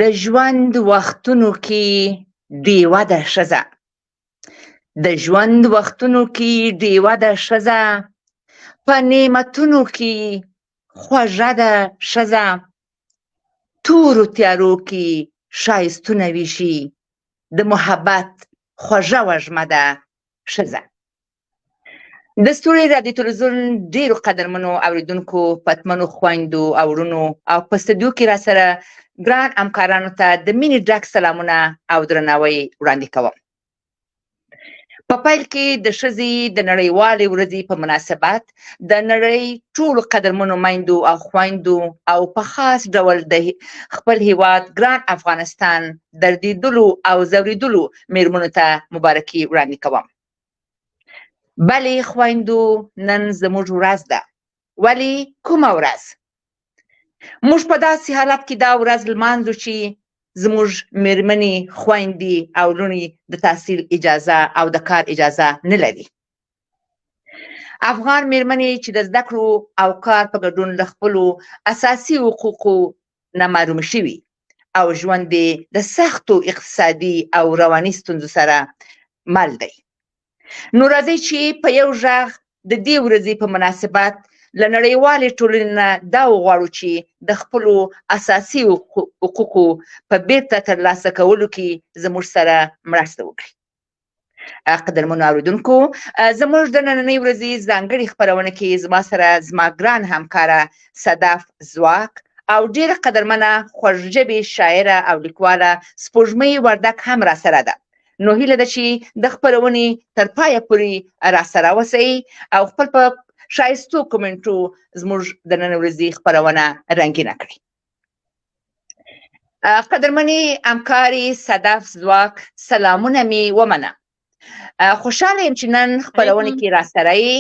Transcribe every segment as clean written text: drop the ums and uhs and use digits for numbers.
د ژوند وختونو کې ډیوه ده ښځه، د ژوند وختونو کې ډیوه ده ښځه، په نعمتونو کې خوږه ده ښځه، تورو تیارو کې ښایستونه ویشي، د محبت خوږه وږمه ده ښځه. د ستوري رادیو تلویزیون ډیرو قدرمنو اوریدونکو، پتمنو خویندو او وروڼو او په استودیو کې راسره ګران همکارانو ته د مینې ډک سلامونه او درناوی وړاندې کوم. په پیل کې د ښځې د نړیوالې ورځې په مناسبت د نړۍ ټولو قدرمنو میندو او خویندو او په خاص ډول د خپل هیواد ګران افغانستان دردیدلو او ځوریدلو میرمنو ته مبارکي وړاندې کوم. بلې خویندو، نن زموږ ورځ ده. ولی کومه ورځ؟ موږ په داسې حالت کې دا ورځ لمانځو چې زموږ میرمنې، خویندې او لوڼې د تحصیل اجازه او د کار اجازه نه لري. افغان میرمنې چې د زده کړو او کار په ګډون له خپلو اساسي حقوقو نه محروم شوي او ژوند یې د سختو اقتصادي او رواني ستونزو سره مل دی. نو راځئ چې په یو غږ د دې ورځې په مناسبت له نړیوالې ټولنې نه دا وغواړو چې د خپلو اساسي حقوقو په بیرته ترلاسه کولو کې زموږ سره مرسته وکړي. قدرمنو اوریدونکو، زموږ د نننۍ ورځې ځانګړې خپرونه کې زما سره زما ګران همکاره صدف ځواک او ډیره قدرمنه خوږژبې شاعره او لیکواله سپوږمۍ وردک هم راسره ده. نو هیله ده چې د خپرونې تر پایه پورې راسره اوسئ او خپل په ښایستو کومنټو زموږ د نن ورځې خپرونه رنګینه کړئ. قدرمنې همکارې صدف ځواک، سلامونه مې ومنه. خوشحاله یم چې نن خپرونه کې راسره یې.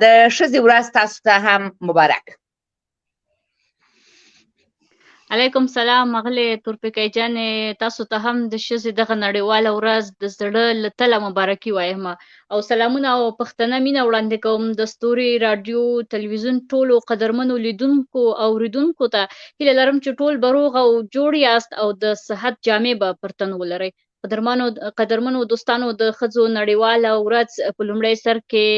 د ښځې ورځ تاسو ته هم مبارک. علیکم سلام مغلې تورپیکۍ جانې، تاسو ته هم د ښځې دغه نړیواله ورځ د زړه له تله مبارکي وایم او سلامونه او پښتنه مینه وړاندې کوم د ستوري راډیو تلویزیون ټولو قدرمنو لیدونکو او اوریدونکو ته. هیله لرم چې ټول به روغ او جوړ یاست او د صحت جامې به پر تن ولرئ. قدرمنو دوستانو، د ښځو نړیواله ورځ په لومړی سر کې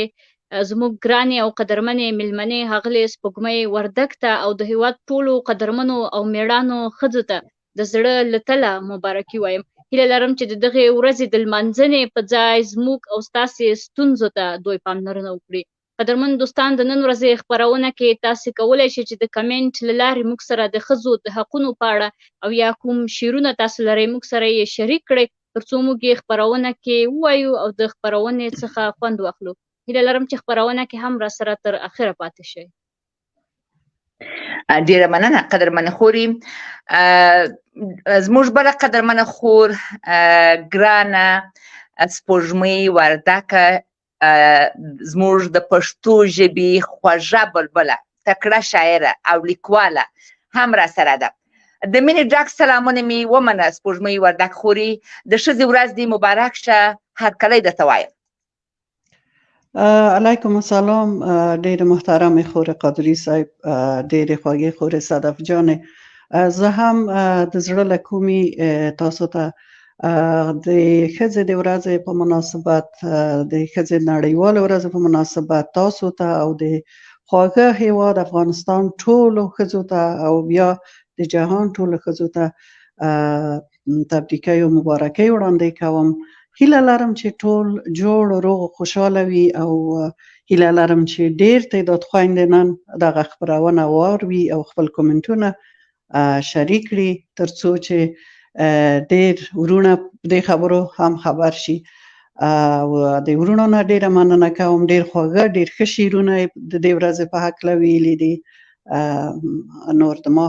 زموږ ګرانې او قدرمنې میلمنې ښاغلې سپوږمۍ وردک ته او د هیواد ټولو قدرمنو او میړانو ښځو ته د زړه له تله مبارکي وایم. هیله لرم چې د دغې ورځې د لمانځنې په ځای زموږ او ستاسې ستونزو ته دوی پاملرنه وکړي. قدرمن دوستان، د نن ورځې خپرونه کې تاسې کولای شئ چې د کمنټ له لارې موږ سره د ښځو د حقونو په اړه او یا کوم شعرونه تاسو لرئ موږ سره یې شریک کړئ، ترڅو موږ یې خپرونه کې ووایو او د خپرونې څخه خوند واخلو. هیله لرم چې خپرونه کې هم راسره تر اخره پاتې شئ. ډیره مننه قدرمنه خوري. زموږ بله قدرمنه خور ګرانه سپوږمۍ وردکه، زموږ د پښتو ژبې خوږه بلبله، تکړه شاعره او لیکواله هم را سره ده. د مینې ډک سلامونه مې ومنه سپوږمۍ وردک خوري، د ښځې ورځ دې مبارک شه، هرکلی درته وایم. علیکم السلام ډېر محترم خور قادری صاحب، ډېر خوږې خور صدف جانې، زه هم د زړه له کومي تاسو ته د ښځې د ورځې په مناسبت، د ښځې نړیوالې ورځې په مناسبت تاسو ته او د خواږه هیواد افغانستان ټولو ښځو ته او بیا د جهان ټولو ښځو ته تبریکۍ او مبارکۍ وړاندې کوم. هیله لرم چې ټول جوړ، روغ، خوشاله وي او هیله لرم چې ډیر تعداد خویندې نن دغه خپرونه واوري او خپل کومنټونه شریک کړي، ترڅو چې ډیر وروڼه دې خبرو هم خبر شي. او د وروڼو نه ډیره مننه کوم، ډیر خواږه، ډیر ښه شعرونه د دې ورځې په هکله ویلي دي. نور د ما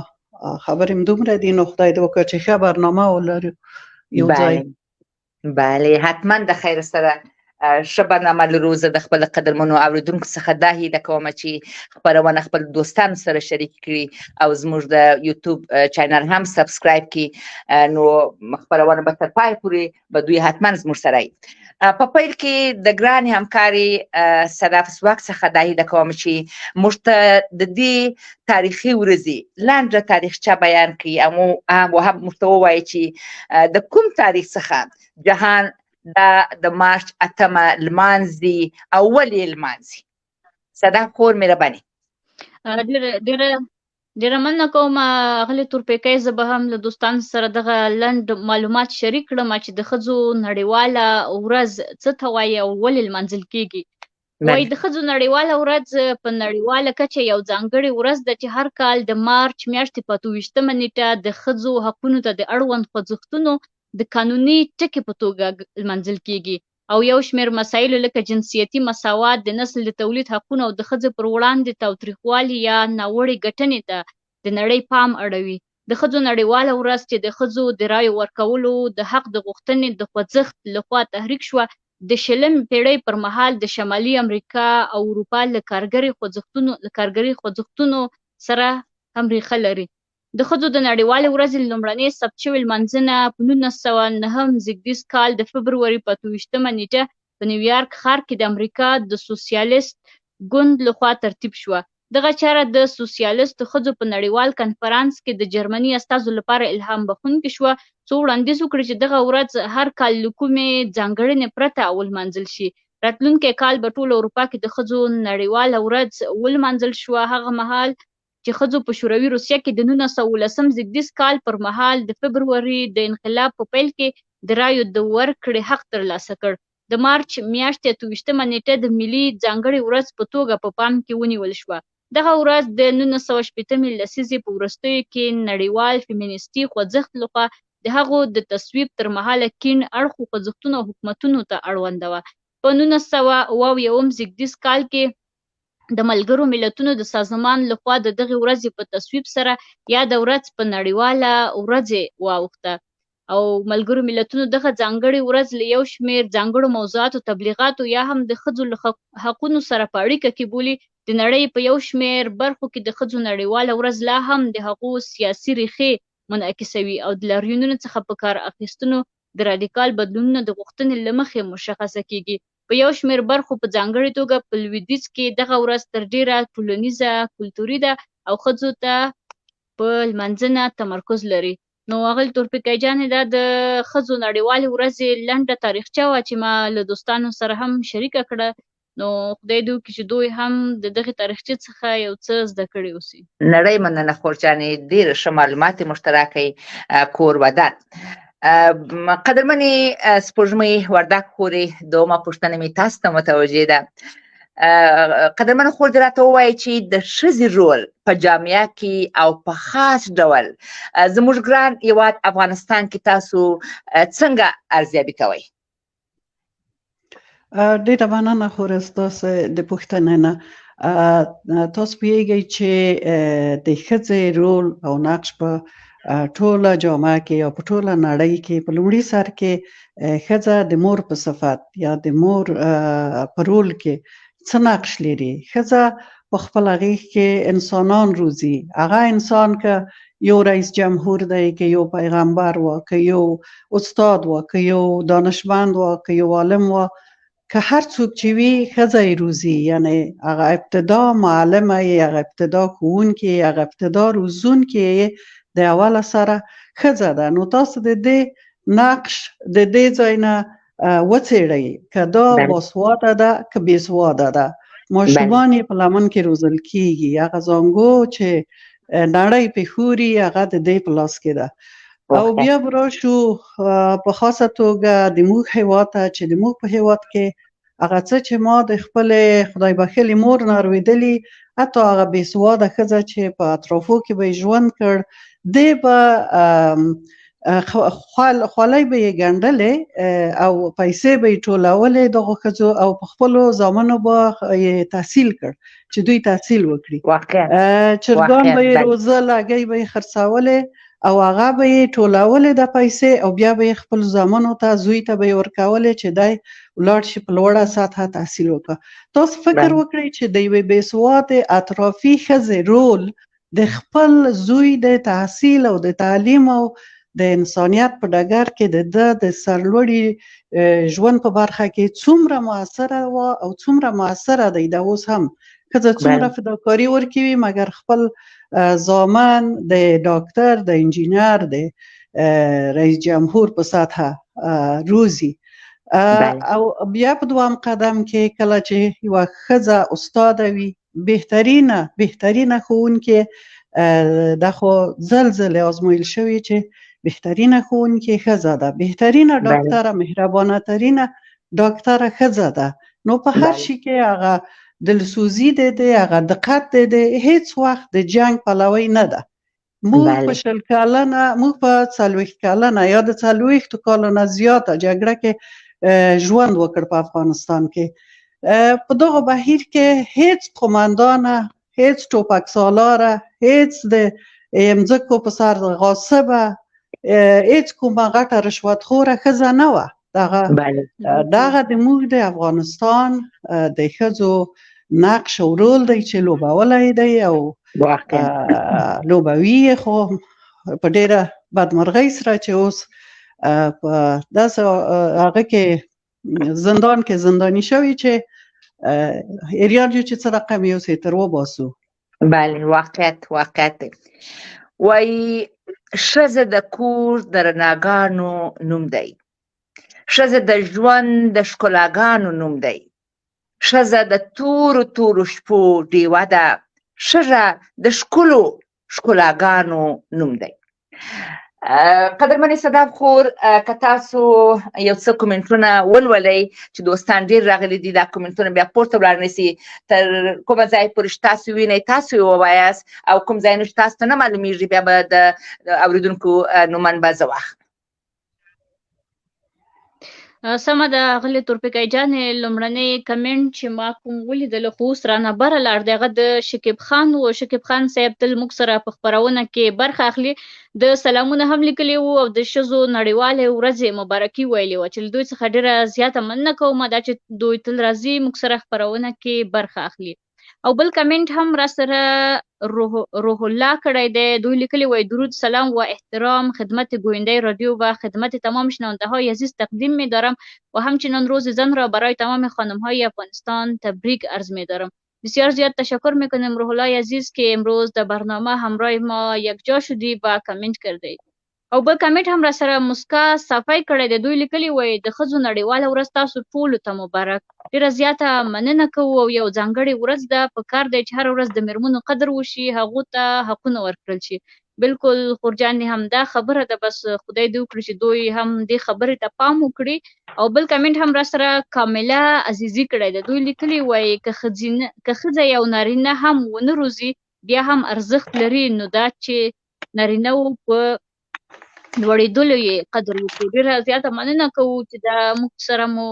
خبرې هم دومره دي، نو خدای دې وکړي چې ښه برنامه ولرو یو ځای. بله، حتما د خیر سره ښه برنامه لرو. زه د خپل قدرمنو اوریدونکو څخه دا هیله کوم چې خپرونه خپل دوستانو سره شریک کړي او زموږ د یوټیوب چینل هم سبسکرایب کړي، نو خپرونه به تر پای پورې به دوی حتما زموږ سره وي. په پیل کې د ګرانې همکارې صدف ځواک څخه دا هیله کوم چې موږ ته د دې تاریخي ورځې لنډه تاریخچه بیان کړي او هم موږ ته ووایي چې د کوم تاریخ څخه جهان دا د مارچ 8مه لمانځي او ولې لمانځي. صدف خور مهرباني. ډېره ډېره مننه کوم اغلې تورپیکۍ. زه به هم له دوستانو سره دغه لنډ معلومات شریک کړم چې د ښځو نړیواله ورځ څه ته وایي او ولې لمانځل کیږي. وایي د ښځو نړیواله ورځ په نړیواله کچه یو ځانګړې ورځ ده چې هر کال د مارچ میاشتې په 28مه نیټه د ښځو حقونو ته د اړوند خوځښتونو د قانوني ټکي په توګه لمانځل کیږي او یو شمېر مسایلو لکه جنسیتي مساوات، د نسل د تولید حقونه او د ښځو پر وړاندې تاوتریخوالي یا ناوړې ګټنې ته د نړۍ پام اړوي. د ښځو نړیواله ورځ چې د ښځو د رایو ورکولو د حق د غوښتنې د خوځښت لخوا تحریک شوه، د 20مې پېړۍ پر مهال د شمالي امریکا او اروپا له کارګري خوځښتونو سره هم ریښه لري. د ښځو د نړیوالې ورځې لومړنۍ ثبت شوې لمانځنه په 1909 زېږدیز کال د فبروري په 28مه نیټه په نیویارک ښار کې د امریکا د سوسیالیست ګوند لخوا ترتیب شوه. دغه چاره د سوسیالیستو ښځو په نړیوال کنفرانس کې د جرمني استازو لپاره الهام بخښونکې شوه، څو وړاندیز وکړي چې دغه ورځ هر کال له کومې ځانګړنې پرته ولمانځل شي. راتلونکی کال به ټوله اروپا کې د ښځو نړیواله ورځ ولمانځل شوه. هغه مهال چې ښځو په شوروي روسیه کې د 1910 زېږدیز کال پر مهال د فبروري د انقلاب په پیل کې د رایو د ورکړې حق ترلاسه کړ، د مارچ میاشتې 28مه نیټه د ملي ځانګړې ورځ په توګه په پام کې ونیول شوه. دغه ورځ د 1960مې لسیزې په وروستیو کې نړیوال فیمینیستي خوځښت لخوا د هغو د تصویب تر مهاله کیڼ اړخو خوځښتونو او حکومتونو ته اړونده وه. په 1971 زېږدیز کال کې د ملګرو ملتونو د سازمان لخوا د دغې ورځې په تصویب سره یاده ورځ په نړیواله ورځې واوښته او ملګرو ملتونو دغه ځانګړې ورځ له یو شمېر ځانګړو موضوعاتو، تبلیغاتو یا هم د ښځو له حقونو سره په اړیکه کې بولي. د نړۍ په یو شمېر برخو کې د ښځو نړیواله ورځ لا هم د هغو سیاسي ریښې منعکسوي او د لاریونونو څخه په کار اخیستنو د رادیکال بدلونونو د غوښتنې له مخې مشخصه کیږي. په یو شمېر برخو په ځانګړې توګه په لویدیځ کې دغه ورځ تر ډېره ټولنیزه کلتوري ده او ښځو ته په لمانځنه تمرکز لري. نو اغلې تورپیکۍ جانې، دا د ښځو نړیوالې ورځې لنډه تاریخچه وه چې ما له دوستانو سره هم شریکه کړه. نو خدای دې وکړي چې دوی هم د دغې تاریخچې څخه یو څه زده کړي اوسي. نړۍ مننه خور جانې، ډېر ښه معلومات یې موږ ته راکړئ. کور ودان. قدرمنې سپوږمۍ وردګ خورې، دومه پوښتنه مې تاسو ته متوجه ده. قدرمن خور دې راته ووایي چې د ښځې رول په جامعه کې او په خاص ډول زموږ ګران هیواد افغانستان کې تاسو څنګه ارزیابي کوئ؟ ډیره مننه خور ستاسو د پوښتنې نه. تاسو پوهیږئ چې د ښځې رول او نقش په ټوله جامعه کې یا په ټوله نړۍ کې په لومړي سر کې ښځه د مور په صفت یا د مور په رول کې څه نقش لري. ښځه په خپل غېږ کې انسانان روزي. هغه انسان که یو رئیس جمهور دی، که یو پیغمبر و، که یو استاد و، که یو دانشمند و، که یو عالم و، که هر څوک چې وي ښځه یې روزي. یعنی هغه ابتدا معلمه یې، هغه ابتدا ښوونکې یې، هغه ابتدا روزونکې یې د اوله سره ښځه ده. نو تاسو د دې نقش د دې ځای نه وڅېړئ که دا باسواده ده که بېسواده ده. ماشومان یې په لمن کې روزل کیږي، هغه زانګو چې نړۍ په ښوري هغه د دې په لاس کې ده. او بیا به راشو په خاصه توګه د موږ هیواد ته، چې د موږ په هیواد کې هغه څه چې ما د خپلې خدای بخښلې مور نه اورېدلي، حتی هغه بېسواده ښځه چې په اطرافو کې به یې ژوند کړ، دې به خولۍ به یې ګنډلې او پیسې به یې ټولولې دغو ښځو او په خپلو زامنو به یې تحصیل کړ چې دوی تحصیل وکړي. چرګان به یې روزل، هګۍ به یې خرڅولې او هغه به یې ټولولې د پیسې او بیا به یې خپل زامنو ته، زوی ته به یې ورکولې چې دی ولاړ شي په لوړه سطحه تحصیل وکړه. تاسو فکر وکړئ چې د یوې بېسوادې اطرافي ښځې رول د خپل زوی د تحصیل او د تعلیم او د انسانیت په ډګر کې د ده د سرلوړي ژوند په برخه کې څومره موثره وه او څومره موثره دی. دا اوس هم ښځه څومره فداکاري ورکوي، مګر خپل زامن د ډاکتر، د انجینر، د رئیس جمهور په سطحه روزي. او بیا په دوام قدم کې کله چې یوه ښځه استاده وي، بهترینه بهترینه ښوونکې، دا خو ځل ځل ازمویل شوی چې بهترینه ښوونکې ښځه ده، بهترینه ډاکټره، مهربانه ترینه ډاکټره ښځه ده. نو په هر شي کې هغه دلسوزي دی، دی هغه دقت دی، دی هیڅ وخت د جنگ پلوی نه ده. موږ په 20 کلنه، موږ په 40 کلنه یا د 40 کالو نه زیاته جګړه کې ژوند وکړ په افغانستان کې. په دغه بهیر کې هیڅ قومندانه، هیڅ ټوپک سالاره، هیڅ د مځکو په سر غاصبه، هیڅ کومه غټه رشوتخوره ښځه نه وه. دغه دغه د موږ د افغانستان د ښځو نقش او رول دی چې لوبولی دی او لوبوي یې، خو په ډیره بدمرغۍ سره چې اوس په داسې هغه کې زندان کې زندانی شوی چې اریان جو چې څه رقم یو سه تر وباسو. بله، واقعیت واقعیت دی. وایي ښځه د کور د رڼاګانو نوم دی، ښځه د ژوند د ښکلاګانو نوم دی، ښځه د تورو تورو شپو ډیوه ده، ښځه د ښکلو ښکلاګانو نوم دی. قدرمنې صداف خور، که تاسو یو څه کومنټونه ولولئ چې دوستان ډیر راغلي دي، دا کومنټونه بیا پورته ولاړ نه سي، تر کومه ځای پورې چې تاسو وینئ تاسو یې ووایاست، او کوم ځای نه چې تاسو ته نه معلومیږي بیا به د اورېدونکو نومن به زه واخلم. سمه ده اغلې تورپیکۍ جانې، لومړنی کمنټ چې ما کوم ولیدل خو اوس رانه بره لاړ دی، هغه د شکیب خان و. شکیب خان صاحب تل موږ سره په خپرونه کې برخه اخلي، د سلامونه هم لیکلي وو او د ښځو نړیوالې ورځې مبارکي ویلې وه چې له دوی څخه ډېره زیاته مننه کوم، دا چې دوی تل راځي موږ سره خپرونه کې برخه اخلي. او بل کمنټ هم را سره روح الله کړی دی، دوی لیکلی وای درود سلام و احترام خدمت گوینده رادیو و خدمت تمام شنونده های عزیز تقدیم می دارم و همچنان روز زن را برای تمام خانم های افغانستان تبریک عرض می دارم. بسیار زیاد تشکر میکنیم روح الله عزیز که امروز در برنامه همراه ما یکجا شدی و کمنټ کردی. او بل کمنټ هم را سره مسکا صفای کړی دی، دوی لیکلی وای د ښځو نړیواله ورځ تاسو ټولو ته مبارک. ډیره زیاته مننه کوو او یو ځانګړې ورځ ده، په کار دی چې هره ورځ د میرمنو قدر وشي، هغو ته حقونه ورکړل شي. بالکل خورجانې همدا خبره ده، بس خدای دې وکړي چې دوی هم دې خبرې ته پام وکړي. او بل کمنټ هم را سره کامله عزیزي کړی دی، دوی لیکلی وای که ښځه یو نارینه هم ونه روزي بیا هم ارزښت لري، نو دا چې نارینه وو په لوړېدلو یې قدر وکړو. ډېره زیاته مننه کوو چې دا موږ سره مو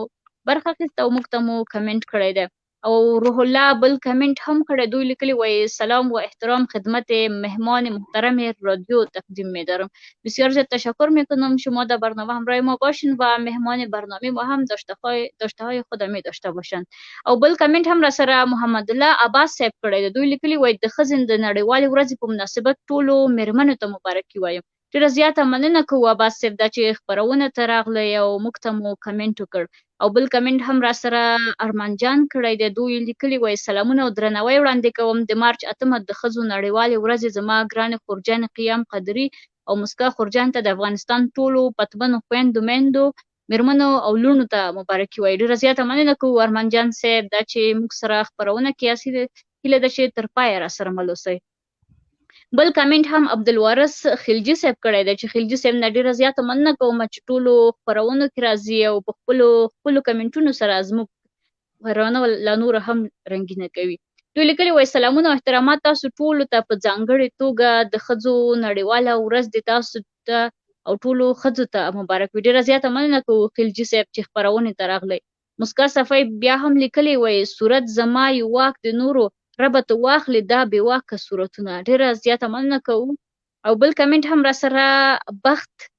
برخه اخیسته او موږ ته مو کمنټ کړی دی. او روح الله بل کمنټ هم کړی، دوی لیکلی وایي سلام و احترام خدمت مهمان محترم رادیو تقدیم می‌دارم. بسیار زیاد تشکر میکنم شما در برنامه همراه ما باشین و مهمان برنامه ما هم داشته های خود می داشته باشند. او بل کمنټ هم را سره محمد الله عباس صاحب کړی دی، دوی لیکلی وایي د ښځې د نړیوالې ورځې په مناسبت ټولو میرمنو ته مبارکي وایم. ډېره زیاته مننه کوو عباس صاحب دا چې خپرونه ته راغلی او موږ ته مو کمنټ وکړ. او بل کمنټ هم را سره ارمان جان کړی دی، دوی لیکلي وایي سلامونه او درناوی وړاندې کوم، د مارچ 8 د ښځو نړیوالې ورځې زما ګرانې خورجانې قیام قدري او مسکا خورجان ته د افغانستان ټولو پتمنو خویندو میندو میرمنو او لوڼو ته مبارکي وایي. ډېره زیاته مننه کوو ارمان جان صاحب دا چې موږ سره خپرونه کې یاست، هیله ده چې تر پایه را سره مل اوسئ. بل کمنټ هم عبدالوارث خلجي صاحب کړی دی چې خلجي صاحب نه ډېره زیاته مننه کوم چې ټولو خپرونو کې راځي او په خپلو خپلو کمنټونو سره زموږ خپرونه لا نوره هم رنګینه کوي. دوی لیکلي وایي سلامونه او احترامات تاسو ټولو ته، په ځانګړې توګه د ښځو نړیواله ورځ دې تاسو ته او ټولو ښځو ته مبارک وي. ډېره زیاته مننه کوو خلجي صاحب چې خپرونې ته راغلی. مسکا صفای بیا هم لیکلی وایي صورت زما یو واک د نورو ربه ته واخلې دا بې واکه صورتونه. ډېره زیاته مننه کوو او بل کمنټ هم را سره بخت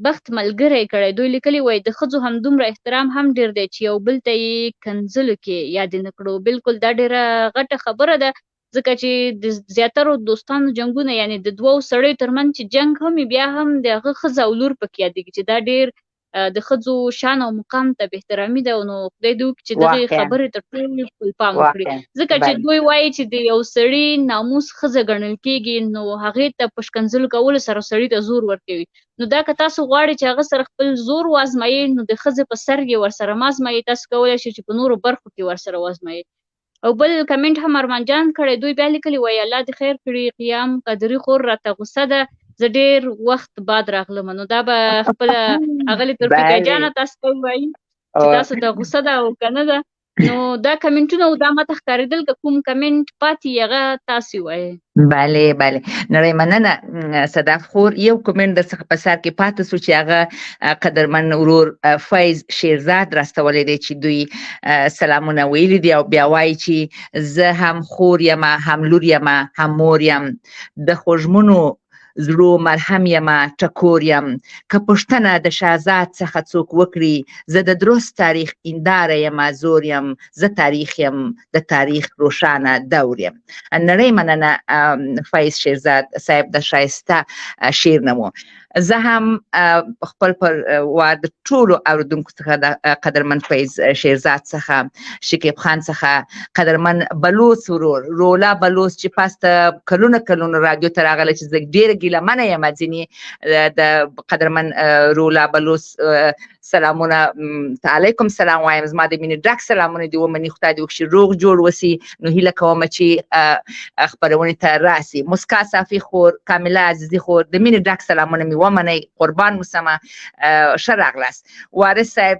بخت ملګری کړی، دوی لیکلي وای د ښځو هم دومره احترام هم ډیر دی چې یو بل ته یې کنځلو کې یاد نه کړو. بالکل دا ډیره غټه خبره ده، ځکه چې د زیاترو دوستانو جنگونه، یعنی د دوو سړیو ترمنځ چې جنگ هم بیا هم د هغه ښځه او لور پکې یادېږي، چې دا ډیر د ښځو شان او مقام ته بې احترامي ده. نو خدای دې وکړي چې دغې خبرې ته ټول خپل پام وکړي، ځکه چې دوی وایي چې د یو سړي ناموس ښځه ګڼل کېږي، نو هغې ته په ښکنځلو کولو سره سړي ته زور ورکوي. نو دا که تاسو غواړئ چې هغه سره خپل زور وازمایئ، نو د ښځې په سر یې ورسره مه ازمایئ، تاسو کولی شئ چې په نورو برخو کې ورسره وازمایئ. او بل کمنټ هم ارمان جان کړی، دوی بیا لیکلي وایي الله دې خیر کړي، قیام قدري خور راته غوسه ده، زه ډیر وخت بعد راغلم. نو دا به خپله اغلې تورپیکۍ جانه تاسو ته ووایي چې تاسو ته غوسه ده او که نه ده. نو دا کمنټونه او دا ماته ښکارېدل، که کوم کمنټ پاتې هغه تاسو وایئ. بله بله، نړۍ مننه صدف خور. یو کمنټ در څخه په سر کې پاتې سو چې هغه قدرمن ورور فیض شیرزاد راستولی دی چې دوی سلامونه ویلي دي، او بیا وایي چې زه هم خور یم، هم لور یم، هم مور یم، د خوږمنو زړو مرهم یمه، ټکور یم، که پوښتنه د شهزاد څخه څوک وکړي، زه د درست تاریخ اینداره یمه، زور یم، زه تاریخ یم، د تاریخ روښانه دور یم. نړۍ مننه فیض شیرزاد صاحب د ښایسته شعر نه مو. زه هم خپل پر وار د ټولو اوریدونکو څخه، د قدرمن فیض شیرزاد څخه، شکیب خان څخه، قدرمن بلوڅ ورور رولا بلوڅ چې پاس ته کلونه کلونه رادیو ته راغلی، چې زه ډېره ګیله منه یم ځینې، د قدرمن رولا بلوڅ سلامونه ته علیکم سلام وایم، زما د مینې ډک سلامونه دې ومني، خدای دې وکړي روغ جوړ وسي. نو هیله کوم چې خپرونې ته راسي. مسکا صافي خور، کامله عزیزي خور، د مینې ډک سلامونه مې ومنئ، قربان مو سمه، ښه راغلاست. وارث صاحب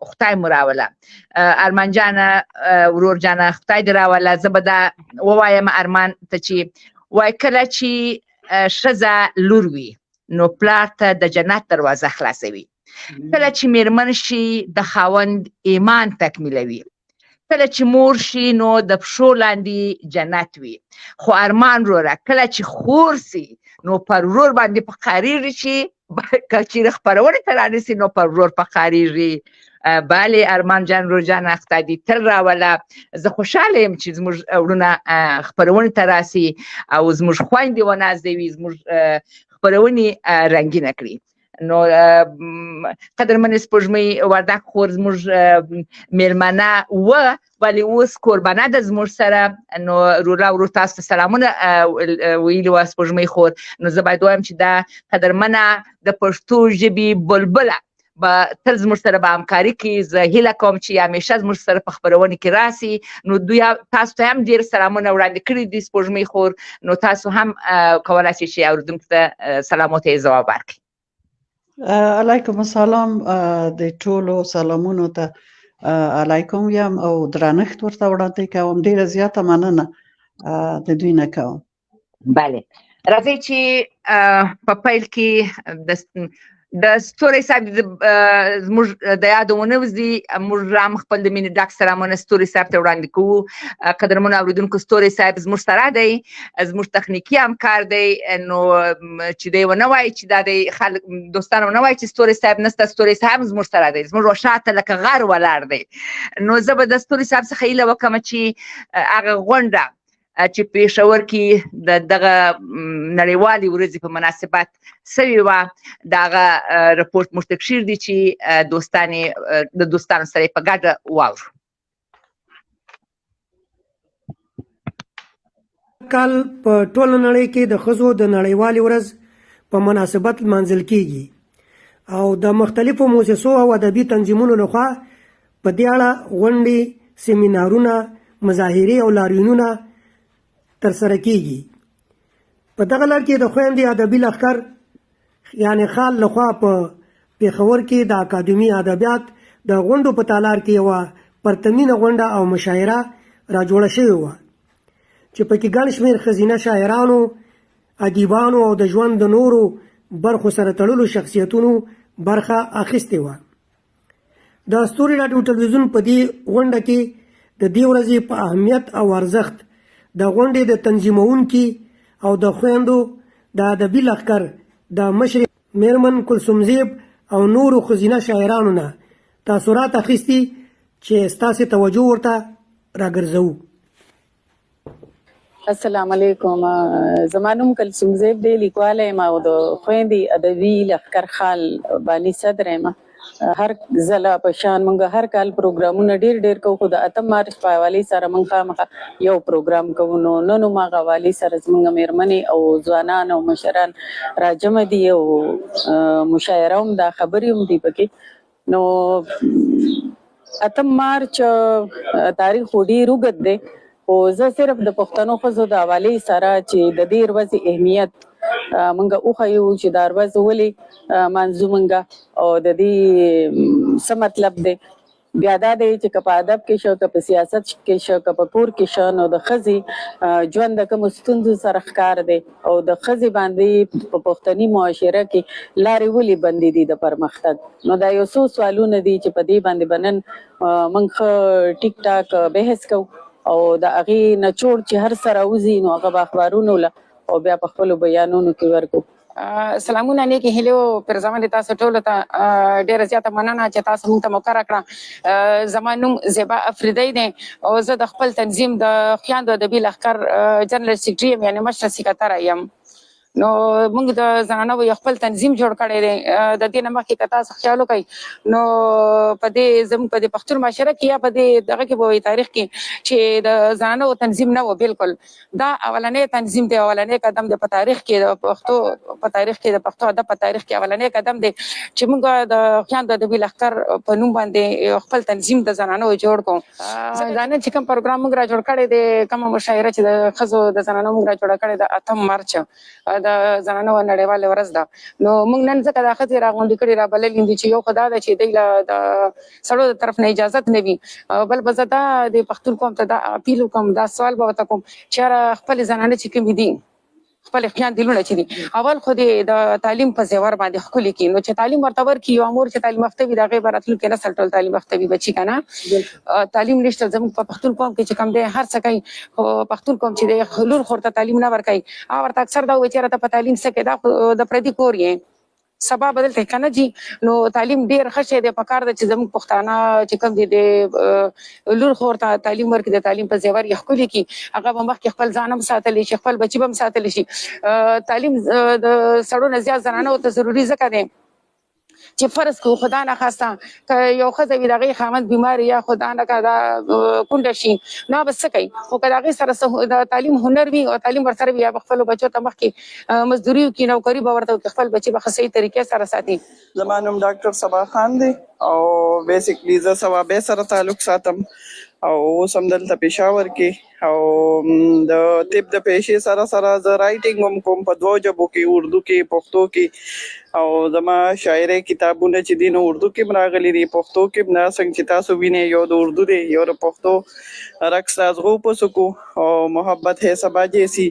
خدای مو راوله، ارمان جانه ورور جانه خدای دې راوله. زه به دا ووایم ارمان ته چې وای کله چې ښځه لور وي نو پلار ته د جنت دروازه خلاصوي، کله چې میرمن شي د خاوند ایمان تکمیلوي، کله چې مور شي نو د پښو لاندې جنت وي. خو ارمان وروره کله چې خور سي نو پر ورور باندې په قاریږي، چې که چیرې خپرونې ته رانیسي نو پر ورور په قاریږي. بله ارمان جان ورور جان خدای دې تل راوله. زه خوشحاله یم چې زموږ وروڼه خپرونې ته راسي او زموږ خویندې ونازوي، زموږ خپرونې رنګینه کړي. نو قدرمنې سپوږمۍ وردک خور زموږ میلمنه وه، ولې اوس کوربنه ده زموږ سره. نو رولا ورور تاسو ته سلامونه ویلي وه سپوږمۍ خور. نو زه باید ووایم چې دا قدرمنه د پښتو ژبې بلبله به تل زموږ سره به همکاري کوي. زه هیله کوم چې همیشه زموږ سره په خپرونې کې راسي. نو دوی تاسو ته هم ډېر سلامونه وړاندې کړي دي سپوږمۍ خور، نو تاسو هم کولای شئ چې اورېدونکو ته سلامو ته یې ځواب ورکړئ. علیکم السلام، د ټولو سلامونو ته علیکم یم او درنښت ورته وړاندې کوم. ډېره زیاته مننه د دوی نه کوم. بله راځئ چې په پیل کې د ستوری صاحب زموږ د یادو ونه وځي، موږ هم خپل د مینې ډک سلامونه ستوري صاحب ته وړاندې کوو. قدرمنو اورېدونکو، ستوری صاحب زموږ سره دی، زموږ تخنیکي همکار دی. نو چې دی ونه وایي چې دا دی خلک دوستان ونه وایي چې ستوری صاحب نشته، ستوری صاحب زموږ سره دی، زموږ شاته لکه غر ولاړ دی. نو زه به د ستوري صاحب څخه هیله وکړم چې هغه غونډه چې پېښور کې د دغه نړیوالې ورځې په مناسبت سوې وه، د هغه رپورټ موږ ته کښېږدي چې دوستان یې د دوستانو سره یې په ګډه واورو. کال په ټوله نړۍ کې د ښځو د نړیوالې ورځ په مناسبت لمانځل کیږي او د مختلفو موسسو او ادبي تنظیمونو لخوا په دې اړه غونډې، سیمینارونه، مظاهرې او لاریونونه ترسره کیږي. په دغه لړ کې د خویندې ادبي لښکر یعنې خال لخوا په پېښور کې د اکادمي ادبیات د غونډو په تالار کې یوه پرتمینه غونډه او مشاعره را جوړه شوې وه چې پکې ګڼ شمېر ښځینه شاعرانو، ادیبانو او د ژوند د نورو برخو سره تړلو شخصیتونو برخه اخیستې وه. د ستوري راډیو ټلویزیون په دې غونډه کې د دې ورځې په اهمیت او ارزښت د غونډې د تنظیموونکي او د خویندو د ادبي لښکر د مشرې میرمن کلثوم زیب او نورو ښځینه شاعرانو نه تاثرات اخیستي چې ستاسې توجه ورته راګرځوو. السلام علیکم، زما نوم کلثوم زیب دی، لیکواله یم او د خویندې ادبي لښکر خال باني صدر یم. هر ځله په شان مونږ هر کال پروګرامونه ډیر ډیر کوو، خو د 8 مارچ په حوالې سره مونږ خامخا یو پروګرام کوو. نو نن هم هغه حوالې سره زمونږ میرمنې او ځوانان او مشران راجمع دي او مشاعره هم دا، خبرې هم دي پکې. نو 8 مارچ تاریخ خو ډیر اوږد دی، خو زه صرف د پښتنو ښځو د حوالې سره چې د دې ورځې اهمیت مونږ وښیو چې دا ورځ ولې منځو مونږ او د دې څه مطلب دی. بیا دا دی چې که په ادب کې شو، که په سیاست کې شو، که په کور کې شو، نو د ښځې ژوند د کومو ستونزو سره ښکار دی او د ښځې باندې په پښتني معاشره کې لارې ولې بندې دي د پرمختګ. نو دا یو څو سوالونه دي چې په دې باندې به نن موږ ښه ټیک ټاک بحث کوو او د هغې نچوړ چې هر څه راوځي، نو هغه به اخبارونو له او بیا په خپلو بیانونو کې ورکو. سلامونه، نیکی هیلې او پرځمنې تاسو ټولو ته. ډیره زیاته مننه چې تاسو موږ ته موقع راکړه. زما نوم زیبا افریدی دی او زه د خپل تنظیم د خویندو ادبي لښکر جنرال سیکرټري یم، یعنی مشره سکرتره یم. نو موږ د زنانو یو خپل تنظیم جوړ کړی دی. د دې نه مخکې که تاسو خیال وکړئ، نو په دې زموږ په دې پښتون معاشره کې یا په دې دغه کې به تاریخ کې چې د زنانو تنظیم نه و بالکل. دا اولنې تنظیم دی، اولنې قدم دی په تاریخ کې، د پښتو په تاریخ کې، د پښتو ادب په تاریخ کې اولنې قدم دی چې موږ د خویندو ادبي لښکر په نوم باندې خپل تنظیم د زنانو جوړ کړو. دا نن چې کوم پروګرام موږ را جوړ کړی دی، کومه مشاعره چې د ښځو د زنانو موږ را جوړه کړې ده، 8 مارچ د زنانو نړیواله ورځ ده، نو موږ نن ځکه دا ښځې راغونډې کړي، را بللې دي چې یو خو دا ده چې دوی له د سړو د طرف نه اجازت نه وي، بل به زه دا د پښتون قوم ته دا اپیل وکړم، دا سوال به ورته کوم چې یاره خپلې زنانه چې کومې دي، خپل خویندې لوڼه چې دي، اول خو دې د تعلیم په زیور باندې ښکلي کړي. نو چې تعلیم ورته ورکړي، یو مور چې تعلیم یافته وي، د هغې به راتلونکي نسل ټول تعلیم یافته وي بچي که نه. تعلیم نشته زموږ په پښتون قوم کې چې کوم دی، هر څه کوي، خو پښتون قوم چې دی لور خور ته تعلیم نه ورکوي. هغه ورته اکثر دا وایي چې یاره ته په تعلیم څه کوې، دا خو د پردي کور یې، سبا بدلته کنه جی. نو تعلیم ډیر ښه شی دی. په کار ده چې زموږ پښتانه چې کوم دي، د لور خور ته تعلیم ورکړي، د تعلیم په زیور یې ښکلي کړي، هغه به مخکې خپل ځان هم ساتلی شي، خپل بچي به هم ساتلی شي. تعلیم د سړو نه زیات زنانو ته ضروري ځکه دی چې فرض کو خدا نه خواسته که یو ښځه وي، د هغې خاوند بیمار یا خدا نه که دا کونډه شي، نو به څه کوي؟ خو که د هغې سره د تعلیم هنر وي او تعلیم ورسره وي، یا به خپلو بچو ته مخکې مزدوري وکړي، نوکري به ورته وکړي، خپل بچي به ښه صحیح طریقې سره ساتي. زما نوم ډاکټر صبا خان دی او basically زه صوابۍ سره تعلق ساتم او اوس هم دلته پېښور کې، او د طب د پیشې سره سره زه writing هم کوم په دوو ژبو کې، اردو کې، پښتو کې، او زما شاعرۍ کتابونه چې دي، نو اردو کې هم راغلي دي، پښتو کې هم. دا څنګه چې تاسو وینئ، یو د اردو دی، یو د پښتو، رقص د ازغو په څوکو او محبت ہے صبا جیسی.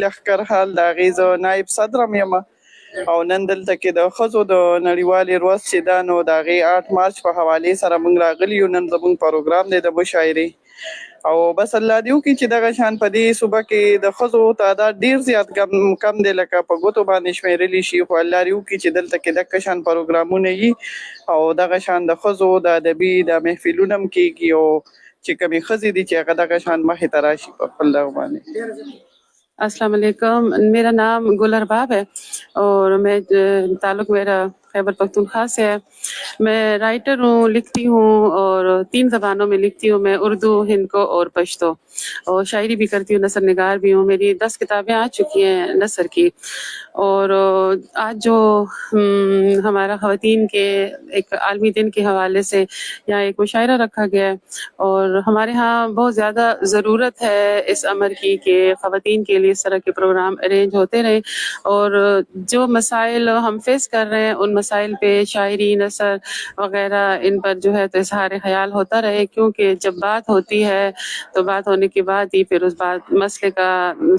لښکر حال د هغې زه نایب صدر هم یم. او نن دلته کې د ښځو د نړیوالې ورځ چې ده، نو د هغې 8 مارچ په حوالې سره موږ راغلي یو. نن زموږ پروګرام دی د مشاعرې او بس الله دې وکړي چې دغه شان په دې صوبه کې د ښځو تعداد ډیر زیات کم کم دی، لکه په ګوتو باندې شمیرلی شي، خو الله دې وکړي چې دلته کې دغه شان پروګرامونه یي او دغه شان د ښځو د ادبي د محفلونه هم کېږي او چې کومې ښځې دي چې هغه دغه شان مخې ته راشي په خپل دغه باندې. अस्सलाम वालेकुम، मेरा नाम गुल अरबाब है और मैं ताल्लुक मेरा खैबर पख्तूनख्वा से है। मैं राइटर हूँ, लिखती हूँ और तीन ज़बानों में लिखती हूँ मैं, उर्दू, हिंदको और पश्तो, और शायरी भी करती हूँ, नसर निगार भी हूँ। मेरी 10 किताबें आ चुकी हैं नसर की। और आज जो हमारा ख़वातीन के एक आलमी दिन के हवाले से यहाँ एक मुशायरा रखा गया है और हमारे यहाँ बहुत ज़्यादा ज़रूरत है इस अमर की कि ख़वातीन के लिए इस तरह के प्रोग्राम अरेंज होते रहें और जो मसाइल हम फेस कर रहे हैं, उन मसाइल पे शायरी, नसर वगैरह, इन पर जो है तो इजहार ख्याल होता रहे, क्योंकि जब बात होती है तो बात होने के बाद ही फिर उस बात मसले का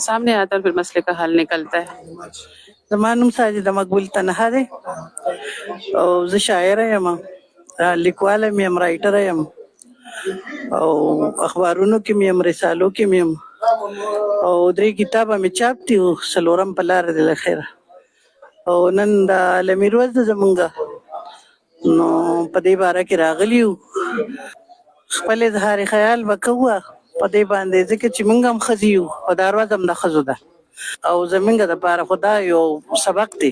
सामने आता है और फिर मसले का हल निकलता है। زما نوم ساجده مقبول تنها دی او زه شاعره یم. لیکواله مې یم، رایټره یم او اخبارونو کې مې یم، رسالو کې مې یم او درې کتابه مې چاپ دي او څلورم په لاره دی له خیره. او نن د عالمي ورځ ده زمونږ، نو په دې باره کې راغلي یو، خپل اظهار خیال به کوو په دې باندې، ځکه چې مونږ هم ښځې یو او دا ورځ هم د ښځو ده او زمونږ دپاره خو دا یو سبق دی.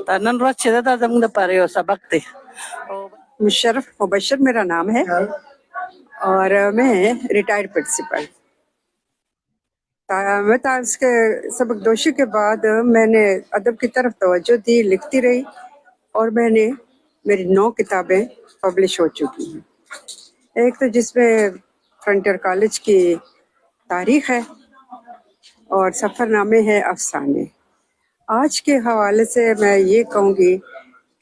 دا نن ورځ چې ده دا زمونږ دپاره یو سبق دی. مشرف مبشر میرا نام ہے اور میں ریٹائرڈ پرنسپل۔ میں اس کے سبکدوشی کے بعد میں نے ادب کی طرف توجہ دی، لکھتی رہی اور میں نے میری 9 کتابیں پبلش ہو چکی ہیں۔ ایک تو جس میں فرنٹیئر کالج کی تاریخ ہے اور سفر نامے ہیں، افسانے۔ آج کے حوالے سے میں یہ کہوں گی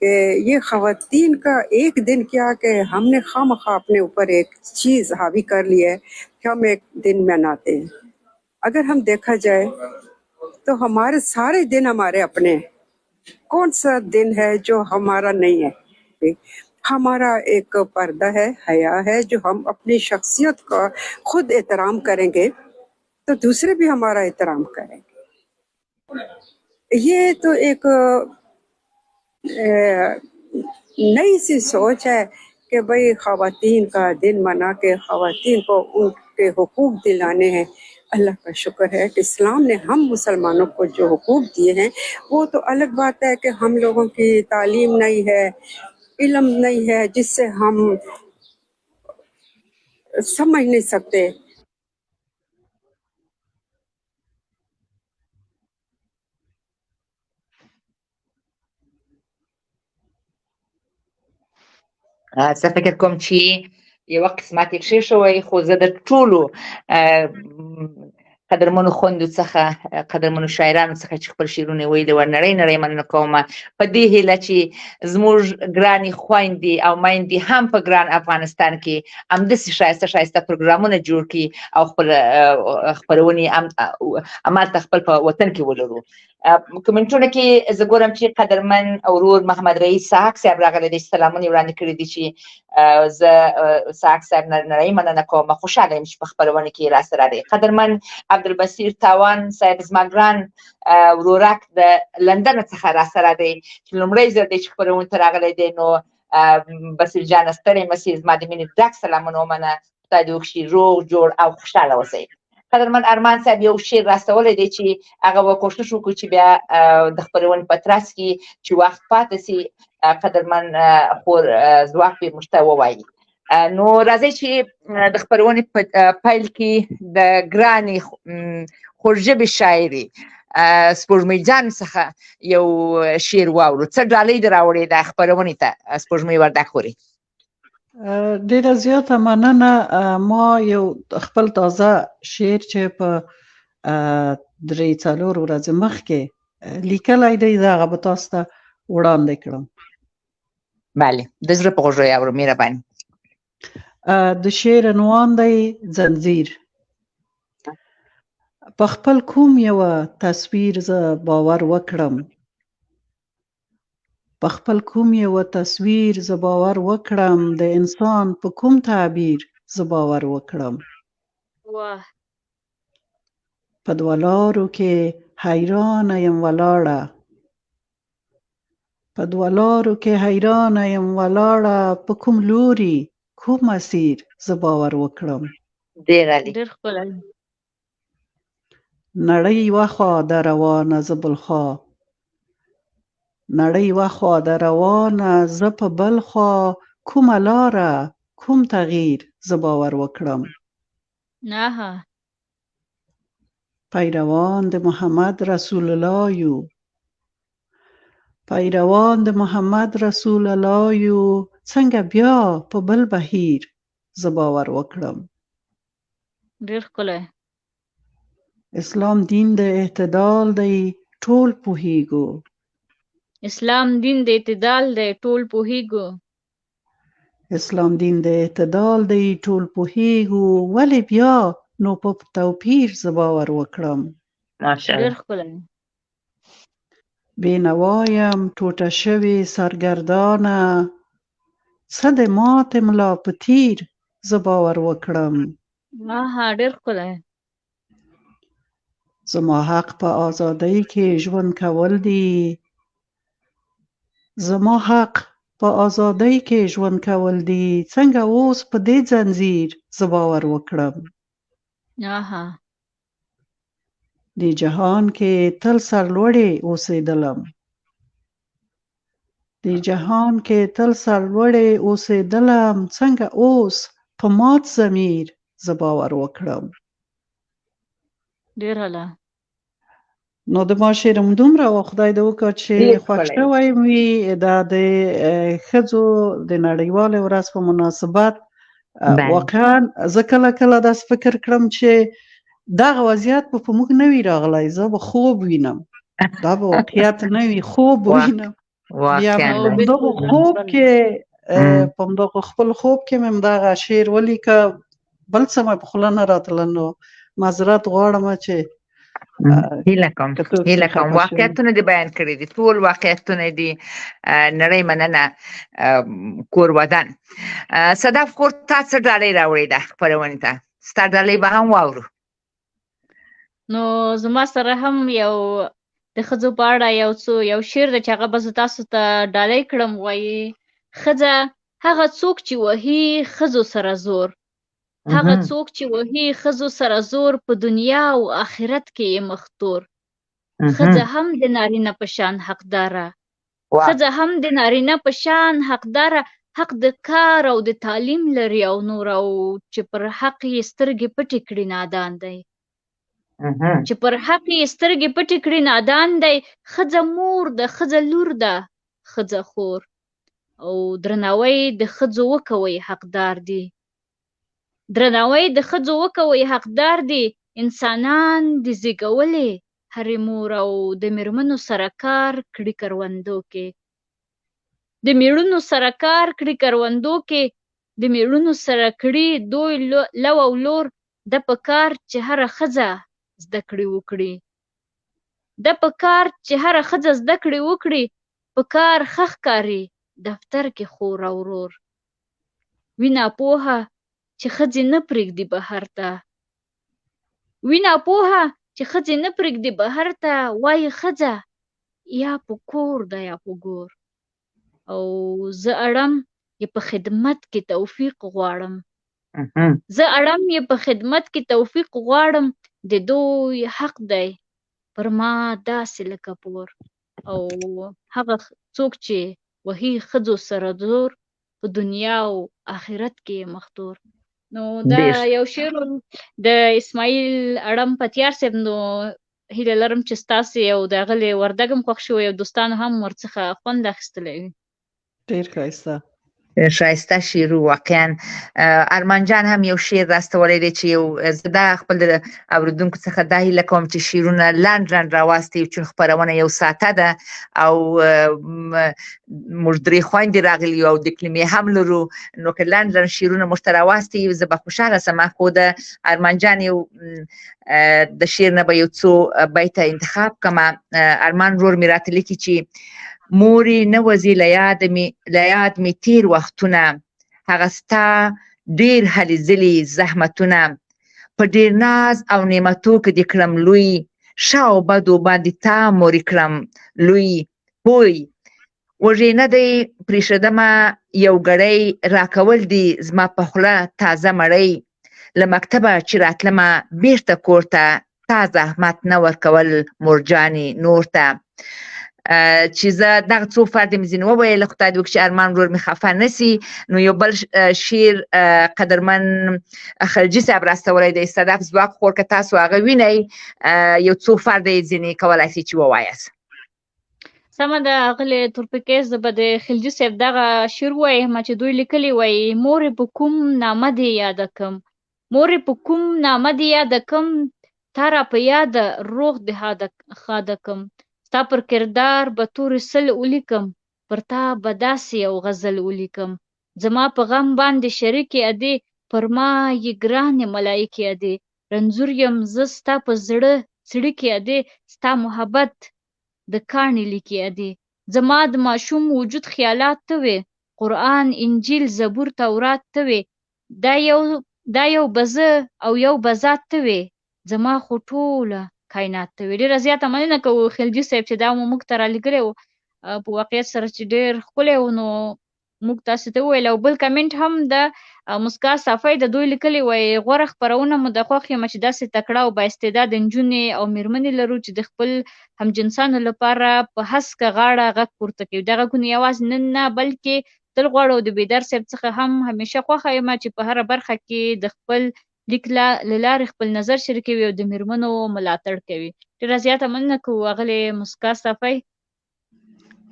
کہ یہ خواتین کا ایک دن کیا کہ ہم نے خواہ مخواہ اپنے اوپر ایک چیز حاوی کر لی ہے کہ ہم ایک دن مناتے ہیں۔ اگر ہم دیکھا جائے تو ہمارے سارے دن ہمارے اپنے ہیں۔ کون سا دن ہے جو ہمارا نہیں ہے؟ ہمارا ایک پردہ ہے، حیا ہے، جو ہم اپنی شخصیت کا خود احترام کریں گے تو دوسرے بھی ہمارا احترام کریں گے۔ یہ تو ایک نئی سی سوچ ہے کہ بھئی خواتین کا دن منا کے خواتین کو ان کے حقوق دلانے ہیں۔ اللہ کا شکر ہے کہ اسلام نے ہم مسلمانوں کو جو حقوق دیے ہیں، وہ تو الگ بات ہے کہ ہم لوگوں کی تعلیم نہیں ہے، علم نہیں ہے، جس سے ہم سمجھ نہیں سکتے۔ زه فکر کوم چې یوه قسمت یې کښې شوی، خو زه د ټولو قدرمنو خوندو څخه، قدرمنو شاعرانو څخه چې خپل شعرونه یې ویلي وه، نړۍ نړۍ مننه کوم، په دې هیله چې زموږ ګرانې خویندې او میندې هم په ګران افغانستان کې همداسې ښایسته ښایسته پروګرامونه جوړ کړي او خپل خپرونې همالته خپل په وطن کې ولرو. کمنټونو کې زه ګورم چې قدرمن ورور محمد رئیس ساحق صاحب راغلی دی، سلامونه یې وړاندې کړي دي چې زه ساحق صاحب نړۍ مننه کوم، خوشحاله یم چې په خپرونه کې راسره دی. قدرمن عبدالبصیر تاوان صاحب، زما ګران ورورک د لندن څخه راسره دی چې لومړی ځل دی چې خپرونې ته راغلی دی. نو بصیر جانه ستړی مه شې، زما د مینې ډک سلامونه ومنه، خدای دې وکړي روغ جوړ او خوشحاله اوسئ. قدرمن ارمان صاحب یو شعر راستولی دی چې هغه به کوشش وکړو چې بیا د خپرونې په ترڅ کې چې وخت پاتې سي قدرمن خور ځواک پرې موږ ته ووایي. نو راځئ چې د خپرونې په پیل کې د ګرانې خوږژبې شاعرې سپوږمۍ جان څخه یو شعر واورو. څه ډالۍ دې راوړې ده خپرونې ته سپوږمۍ وردګ خورې؟ ډیره زیاته مننه. ما یو خپل تازه شعر چې په 3-4 ورځې مخکې لیکلی دی، زه هغه به تاسو ته وړاندې کړم. بله، د زړه په غوږو یې اورم، مهرباني. د شعر عنوان دی ځنځیر. په خپل کوم یوه تصویر زه باور وکړم، په خپل کوم یوه تصویر زه باور وکړم، د انسان په کوم تعبیر زه باور وکړم. واه. په دوه لارو کې حیرانه یم ولاړه، په دوه لارو کې حیرانه یم ولاړه، په کوم لوري کوم مسیر زه باور وکړم. ډېر عالي. ډېر ښکلی. نړۍ یوه خوا ده روانه زه بل خوا، نړۍ یوه خوا ده روانه زه په بل خوا، کومه لاره کوم تغییر زه باور وکړم. نه. پیروان د محمد رسول الله یو، پیروان د محمد رسول الله یو، څنګه بیا په بل بهیر زه باور وکړم. ډېر ښکلی. اسلام دین د اعتدال دی ټول پوهیږو، اسلام دین د اعتدال دی ټول پوهیږو، اسلام دین د اعتدال دی ټول پوهیږو، ولې بیا نو په توپیر زه باور وکړم. ماشاءالله. ډېر ښکلی. بېنوا یم ټوټه شوې سرګردانه، څه د ماتې ملا په تیر زه باور وکړم. آها، ډېر ښکلی. زما حق په ازادۍ کې ژوند کول دي. زما حق په ازادۍ کې ژوند کول دي، څنګه اوس په دې ځنځیر زه باور وکړم. آها. دې جهان کې تل سرلوړې اوسېدلم. دې جهان کې تل سرلوړې اوسېدلم، څنګه اوس په مات ضمیر زه باور وکړم. ډېر اعلی. نو د ما شعر هم دومره و، خدای دې وکړه چې خوښ شوی وي. دا د ښځو د نړیوالې ورځ په مناسبت واقعا زه کله کله داسې فکر کړم چې دغه وضعیت به په موږ نه وي راغلی، زه به خوب وینم، دا به واقعیت نه وي، خوب وینم. بیا په دغه خوب کې، په دغه خپل خوب کې مې دغه شعر ولیکه، بل څه مې په خوله نه راتله، نو معذرت غواړم چې هیله کوم، هیله کوم. واقعیتونه دې بیان کړي دي، ټول واقعیتونه دي. نړۍ مننه، کور ودان. صدف خور، تا څه ډالۍ راوړې ده خپرونې ته؟ ستا ډالۍ به هم واورو. نو زما سره هم یو د ښځو په اړه یو څو یو شعر دی چې هغه به زه تاسو ته ډالۍ کړم. وایي: ښځه هغه څوک چې وهي ښځو سره زور، هغه څوک چې وهي ښځو سره زور، په دنیا او آخرت کې یې مخ تور. ښځه هم د نارینه په شان حقداره، ښځه هم د نارینه په شان حقداره، حق د کار او د تعلیم لري او نور، او چې پر حق یې سترګې پټې کړي نادان دی، چې پر حق یې سترګې پټې کړي نادان دی. ښځه مور ده، ښځه لور ده، ښځه خور، او درناوی د ښځو وکوئ حقدار دي، درناوی د ښځو وکوئ حقدار دي. انسانان دي زیږولې هرې مور، او د میرمنو سره کار کړي کروندو کې، د میړونو سره کار کړي کروندو کې، د میړونو سره کړي دوی لو او لور. ده په کار چې هره ښځه زده کړې وکړي، ده په کار چې هره ښځه زده کړې وکړي، په کار ښه ښکاري دفتر کې خور او ورور. وي ناپوهه چې ښځې نه پرېږدي بهر ته، وي ناپوهه چې ښځې نه پرېږدي بهر ته، وایي ښځه یا په کور ده یا په ګور. او زه اړم یې په خدمت کې توفیق غواړم، زه اړم یې په خدمت کې توفیق غواړم، د دوی حق دی پر ما داسې لکه پور. او هغه څوک چې وهي ښځو سره زور، په دنیا او آخرت کې یې مخ تور. نو دا یو شعر د اسماعیل اړم پتیار صاحب. نو هیله لرم چې ستاسې او د اغلې وردګ هم خوښ شوی او دوستانو هم ورڅخه خوند اخیستلی وي. ډېر ښایسته، ښایسته شعر واقعا. ارمان جان هم یو شعر راستولی دی چې یو زه دا خپل اوریدونکو څخه دا هیله کوم چې شعرونه لنډ لنډ راواستي، چون خپرونه یو ساعته ده او موږ درې خویندې راغلي یو او د کلمې هم لرو، نو که لنډ لنډ شعرونه موږ ته راواستي زه به خوشحاله سم. خو د ارمان جان یو د شعر نه به یو څو بیته انتخاب کړم. ارمان ورور مې راته لیکي چې مورې نه وځي له یاد مې، له یاد مې تیر وختونه، هغه ستا ډیر هلې ځلې زحمتونه، په ډیر ناز او نعمتو کې دې کړم لوی، ښه او بدو باندې تا مورې کړم لوی. پوی وږی نه دی پرېښودمه یو ګړی، راکول دي زما په خوله تازه مړی، له مکتبه چې راتلمه بیرته کور ته، تا زحمت نه ورکول مورجانې نور ته. چې زه دغه څو فرد مې ځینې وویل، خدای دې وکړي چې ارمان ورور مې خفه نه سي. نو یو بل شعر قدرمن خلجي صاحب راستولی دی، صدف ځواک خور، که تاسو هغه وینئ یو څو فرد یې ځینې کولای سي چې ووایاست. سمه ده اغلې تورپیکۍ، زه به د خلجي صاحب دغه شعر ووایم چې دوی لیکلي وایي: مورې په کوم نامه دې یاده کم، مورې په کوم نامه دې یاده کم، تا را په یاده روغ دې ښاده کم، ستا پر کردار به تورې سل ولیکم، پر تا به داسې یو غزل ولیکم، زما په غم باندې شریکې ادې، پر ما یې ګرانې ملایکې ادې، رنځور یم زه ستا په زړه څړیکې ادې، ستا محبت د کاڼي لیکې ادې، زما د ماشوم وجود خیالات ته وې، قرآن، انجیل، زبور، تورات ته وې دا یو دا یو به زه او یو به ذات ته وې زما خو ټوله کاینات ته وې. ډېره زیاته مننه کوو خلجي صاحب چې دا مو موږ ته رالیږلی و، په واقعیت سره چې ډېر ښکلی و، نو موږ تاسو ته وویل. او بل کمنټ هم د مسکا صافی د دوی لیکلی، وایي غوره خپرونه مو د خوښ یم چې داسې تکړه او با استعداد نجونې او میرمنې لرو چې د خپل همجنسانو لپاره په هسکه غاړه غږ پورته کوي. دا غږونه یوازې نن نه بلکې تل غواړو. او د بیدار صاحب څخه هم همیشه خوښه یم چې په هره برخه کې د خپل لیک له لارې خپل نظر شریکوي او د میرمنو ملاتړ کوي. ډېره زیاته مننه کوو اغلې مسکا صافی.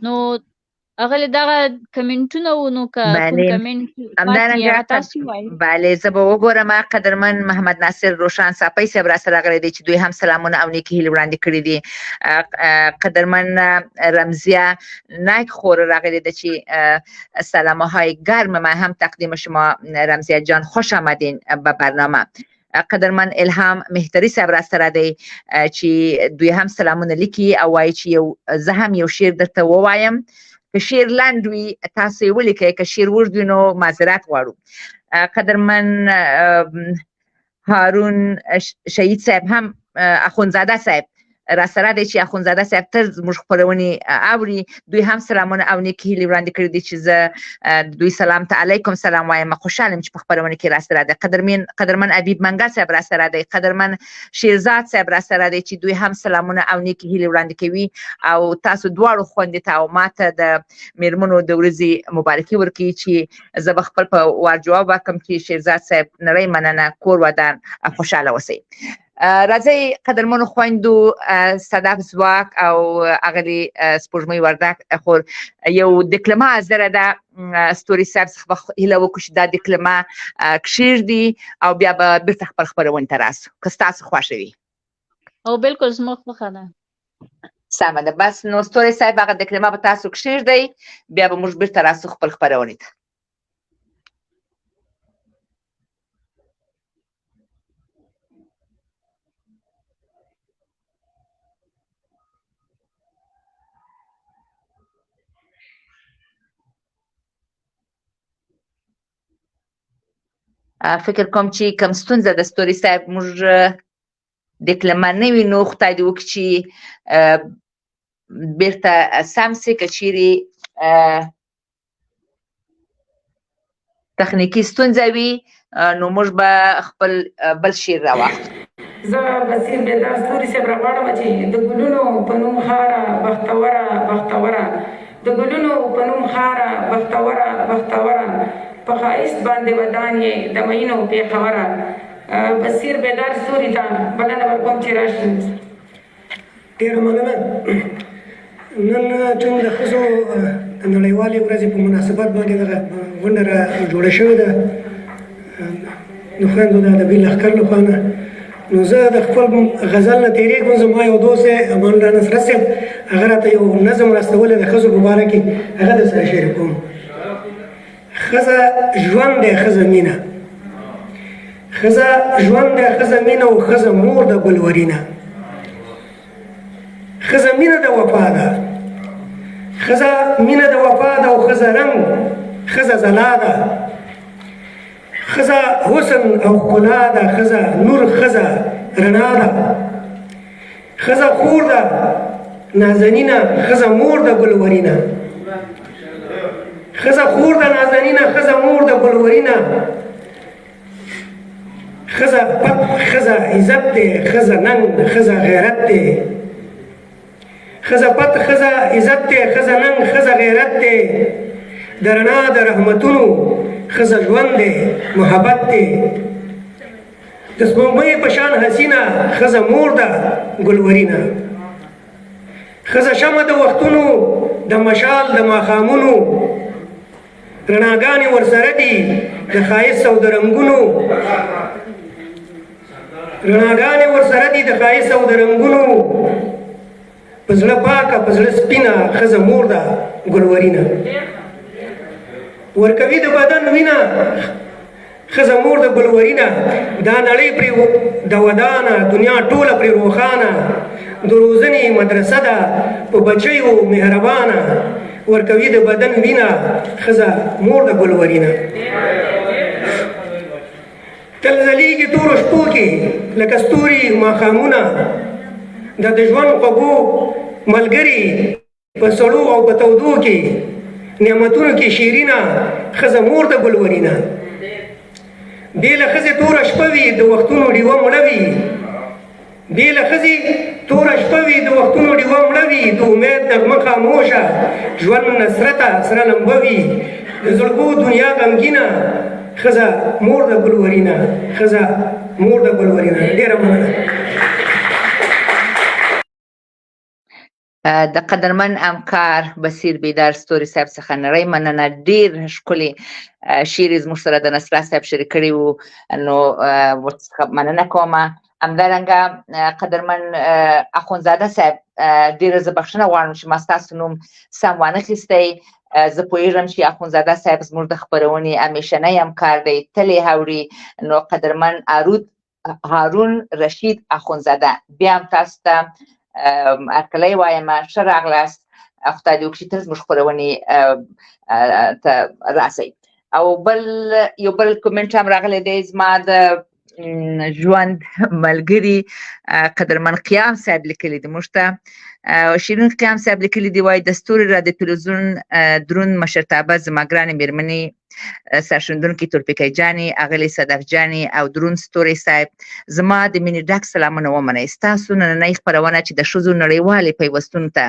نو اغلې دغه کمنټونه وو، نو که کوم بله کمنټ پاتې همدارنګه هغه تاسو وایئ. بله زه به وګورم. قدرمن محمد ناصر روشان ساپی صاحب را سره راغلی دی چې دوی هم سلامونه او نیکې هیلې وړاندې کړې دي. قدرمن رمزیه نایک خور راغلی ده چې سلامه های گرم من هم تقدیم شما رمزیه جان، خوش آمدین به برنامه. قدرمن الهام مهتری صاحب را سره دی چې دوی هم سلامونه لیکي او وایي چې یو زه هم یو شعر درته ووایم، که شعر لنډ وي تاسو یې ولیکئ، که شعر اوږد وي نو معذرت غواړو. قدرمن هارون شهید صاحب هم اخوندزاده صاحب را سره دی چې اخوندزاده صاحب تر زموږ خپرونې اوري، دوی هم سلامونه او نیکې هیلې وړاندې کړې دي چې زه دوی سلام ته علیکم سلام وایم، خوشحال یم چې په خپرونه کې را سره دی. قدرمن ابیب منګل صاحب را سره دی، قدرمن شیرزاد صاحب را سره دی چې دوی هم سلامونه او نیکې هیلې وړاندې کوي او تاسو دواړو خوندې ته او ماته د میرمنو د ورځې مبارکي ورکوي چې زه به خپل په وار جواب ورکړم چې شیرزاد صاحب نړۍ مننه، کور ودان، خوشحاله اوسئ. راځئ قدرمنو خویندو، صدف ځواک او اغلې سپوږمۍ وردګ خور یو دکلمه حاضره ده. ستوري صاحب څخه به هیله وکړو چې دا دکلمه کښېږدي او بیا به بیرته خپل خپرونې ته راسو که ستاسو خوښه وي. او بالکل زموږ خوښه ده. سمه ده، بس نو ستوري صاحب هغه دکلمه به تاسو کښېږدئ، بیا به موږ بیرته راسو خپل خپرونې ته. فکر کوم چې کوم ستونزه د ستوري صاحب موږ دکلمه نه وینو، خدای دې وکړي چې بیرته سم سي. که چیرې تخنیکي ستونزه وي نو موږ به خپل بل شعر راواخلو. زه بصیر بیدار ستوري صاحب راغواړم چې د ګلونو په نوم خاره بختوره بختوره، د ګلونو په نوم خاره بختوره بختوره، په ښایست باندې ودان یې د مئینو پېښوره. بصیر بیدار ستوري ته بلنه ورکوم چې راشي. ډېره مننه. نن چون د ښځو د نړیوالې ورځې په مناسبت باندې دغه غونډه را جوړه شوې ده د خویندو د ادبي لښکر لخوا نه، نو زه د خپل غزل نه تېرېږم. زما یو دوست دی امان الله نصرت صاحب، هغه راته یو نظم راستولی د ښځو په باره کې، هغه در سره شریکوم. ښځه ژوند دی، ښځه مینه، ښځه ژوند دی، ښځه مینه او ښځه مور ده ګلورینه. ښځه مینه د وفا ده، ښځه مینه د وفا ده او ښځه رنګ، ښځه ځلا ده، ښځه حسن او ښکلا ده، ښځه نور، ښځه رڼا ده، ښځه خور ده نازنینه، ښځه مور ده ګلورینه، ښځه خور ده نازنینه، ښځه مور ده ګلورینه، ښځه پت، ښځه عزت دی، ښځه ننګ، ښځه غیرت دی، ښځه پت، ښځه عزت دی، ښځه ننګ، ښځه غیرت دی، د رڼا د رحمتونو ښځه ژوند دی، محبت دی، د سپوږمۍ په شان حسینه ښځه مور ده ګلورینه، ښځه شمع د وختونو د مشال د ماښامونو، رڼاګانې ورسره دي د ښایست او د رنګونو، رڼاګانې ورسره دي د ښایست او د رنګونو، په زړه پاکه په زړه سپینه ښځه مور ده ګلورینه، ورکوي د بدن وینه ښځه مور د ګلورینه، دا نړۍ پرې د ودانه دنیا ټوله پرې روښانه، د روزنې مدرسه ده په بچیو مهربانه، ورکوي د بدن وینه، ښځه مور د ګل ورینه. تل ځلیږي تورو شپو کې لکه ستوري ماښامونه، د د ژوند خوږو ملګري په سړو او په تودو کې، نعمتونو کې شیرینه، ښځه مور د ګل ورینه. بې له ښځې توره شپه وي، د وختونو ډیوه مړه وي، بې له ښځې توره شپه وي، د وختونو ډیوه مړه وي، د امید نغمه خاموشه، ژوند نصرته سره لمبه وي، د زړګو دنیا غمګینه، ښځه مور د ګل ورینه، ښځه مور د ګل ورینه. ډیره مننه. د قدرمن امکار بصیر بیدار ستوري صاحب څخه نړۍ مننه. ډیر ښکلی شعر زموږ سره د نصرا صاحب شریک کړی وو، نو ورڅخه مننه کوم. همدارنګه قدرمن اخونزاده صاحب، ډیره زه بخښنه غواړم چې ما ستاسو نوم سم وانه خیستی. زه پوهېږم چې اخونزاده صاحب زموږ د خپرونې همیشنی همکار دی، تل یې اوري. نو قدرمن هارون رشید اخونزاده، بیا هم تاسو ته هرکلی وایم، ښه راغلاست، خدای دې وکړي تل زموږ خپرونې ته راسئ. او بل یو بل کومنټ هم راغلی دی، زما د ژوند ملګري قدرمن قیام صاحب لیکلي دي موږ ته. شیرین قیام صاحب لیکلي دي، وایي د ستوري رادیو تلویزیون دروند مشرتابه، زما ګرانې مېرمنې سرښندونکې تورپیکۍ جانې، اغلې صدف جانې او دروند ستوری صاحب، زما د مینې ډک سلامونه ومنئ. ستاسو نننۍ خپرونه چې د ښځو نړیوالې پیوستون ته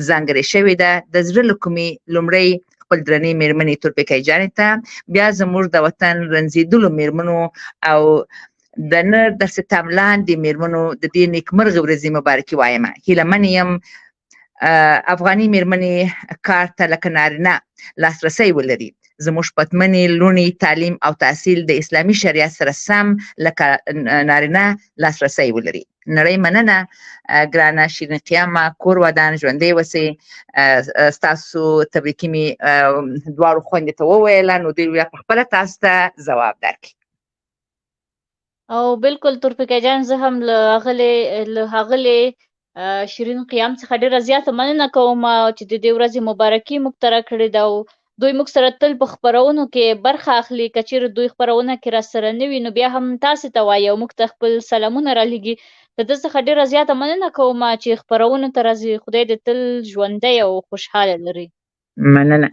ځانګړې شوې ده، د زړه له کومې لومړی خپل درنې میرمنې تورپیکۍ جانې ته، بیا زموږ د وطن رنځېدلو میرمنو او د نر د ستم لاندې میرمنو د دې نیکمرغې ورځې مبارکي وایم. هیله من یم افغاني میرمنې کار ته لکه نارینه لاسرسی ولري. زموږ پتمنې لوڼې تعلیم او تحصیل د اسلامي شریعت سره سم لکه نارینه لاسرسی ولري. نړۍ مننه ګرانه شیرین قیامه، کور ودان، ژوندی وسئ. ستاسو تبریکي مې دواړو خویندو ته وویله، نو دوی بیا په خپله تاسو ته ځواب درکړي. او بالکل تورپیکۍ جان، زه هم له اغلې شیرین قیام څخه ډیره زیاته مننه کوم چې د دې ورځې مبارکي موږ ته راکړې ده، او دوی موږ سره تل په خپرونو کې برخه اخلي. که چیرې دوی خپرونه کې را سره نه وي، نو بیا هم تاسې ته وایي او موږ ته خپل سلامونه رالیږي. د ده څخه ډیره زیاته مننه کوم چې خپرونو ته راځي. خدای دې تل ژوندی او خوشحاله لري. مننه.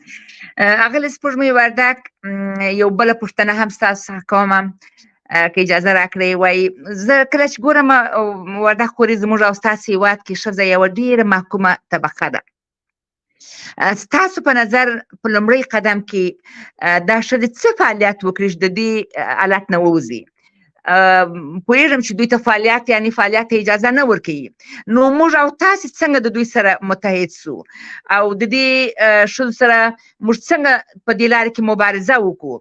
اغلې سپوږمۍ وردک، یو بله پوښتنه هم ستاسو څخه کوم که اجازه راکړئ. وایي زه کله چې ګورم وردک خورې، زموږ او ستاسو هېواد کې ښځه یوه ډېره محکومه طبقه ده. ستاسو په نظر په لومړی قدم کې دا ښځې څه فعالیت وکړي چې د دې حالت نه ووځي؟ پوهېږم چې دوی ته فعالیت یعنی فعالیت ته اجازه نه ورکوي، نو موږ او تاسې څنګه د دوی سره متحد سو او د دې ښځو سره موږ څنګه په دې لارې کې مبارزه وکړو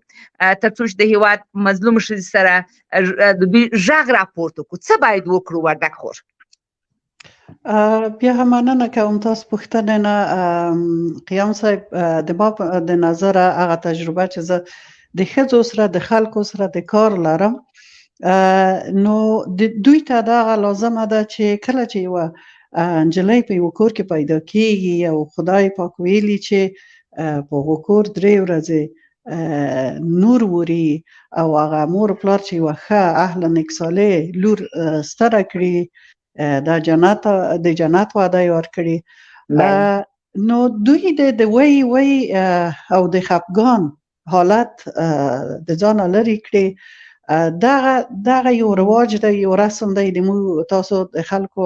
تر څو چې د هیواد مظلوم ښځې سره د دوی غږ راپورته کړو؟ څه باید وکړو وردک خور؟ بیا هم مننه کوم تاسو پوښتنې نه. قیام صاحب، د ما د نظر هغه تجربه چې زه د ښځو سره، د خلکو سره د کار لرم، نو د دوی ته دا لازمه ده چې کله چې یوه نجلۍ په یو کور کې پیدا کیږي او خدای پاک ویلي چې په هغه کور 3 ورځې نور وری او هغه مور پلار چې یوه ښه اهل نیک صالح لور ستره کړي، دا جنت، د جنت وعده یې ورکړي. نو دوی د وی وی او د خپګان حالت د ځانه لرې کړي. دغه یو رواج دی، یو رسم دی د موږ تاسو د خلکو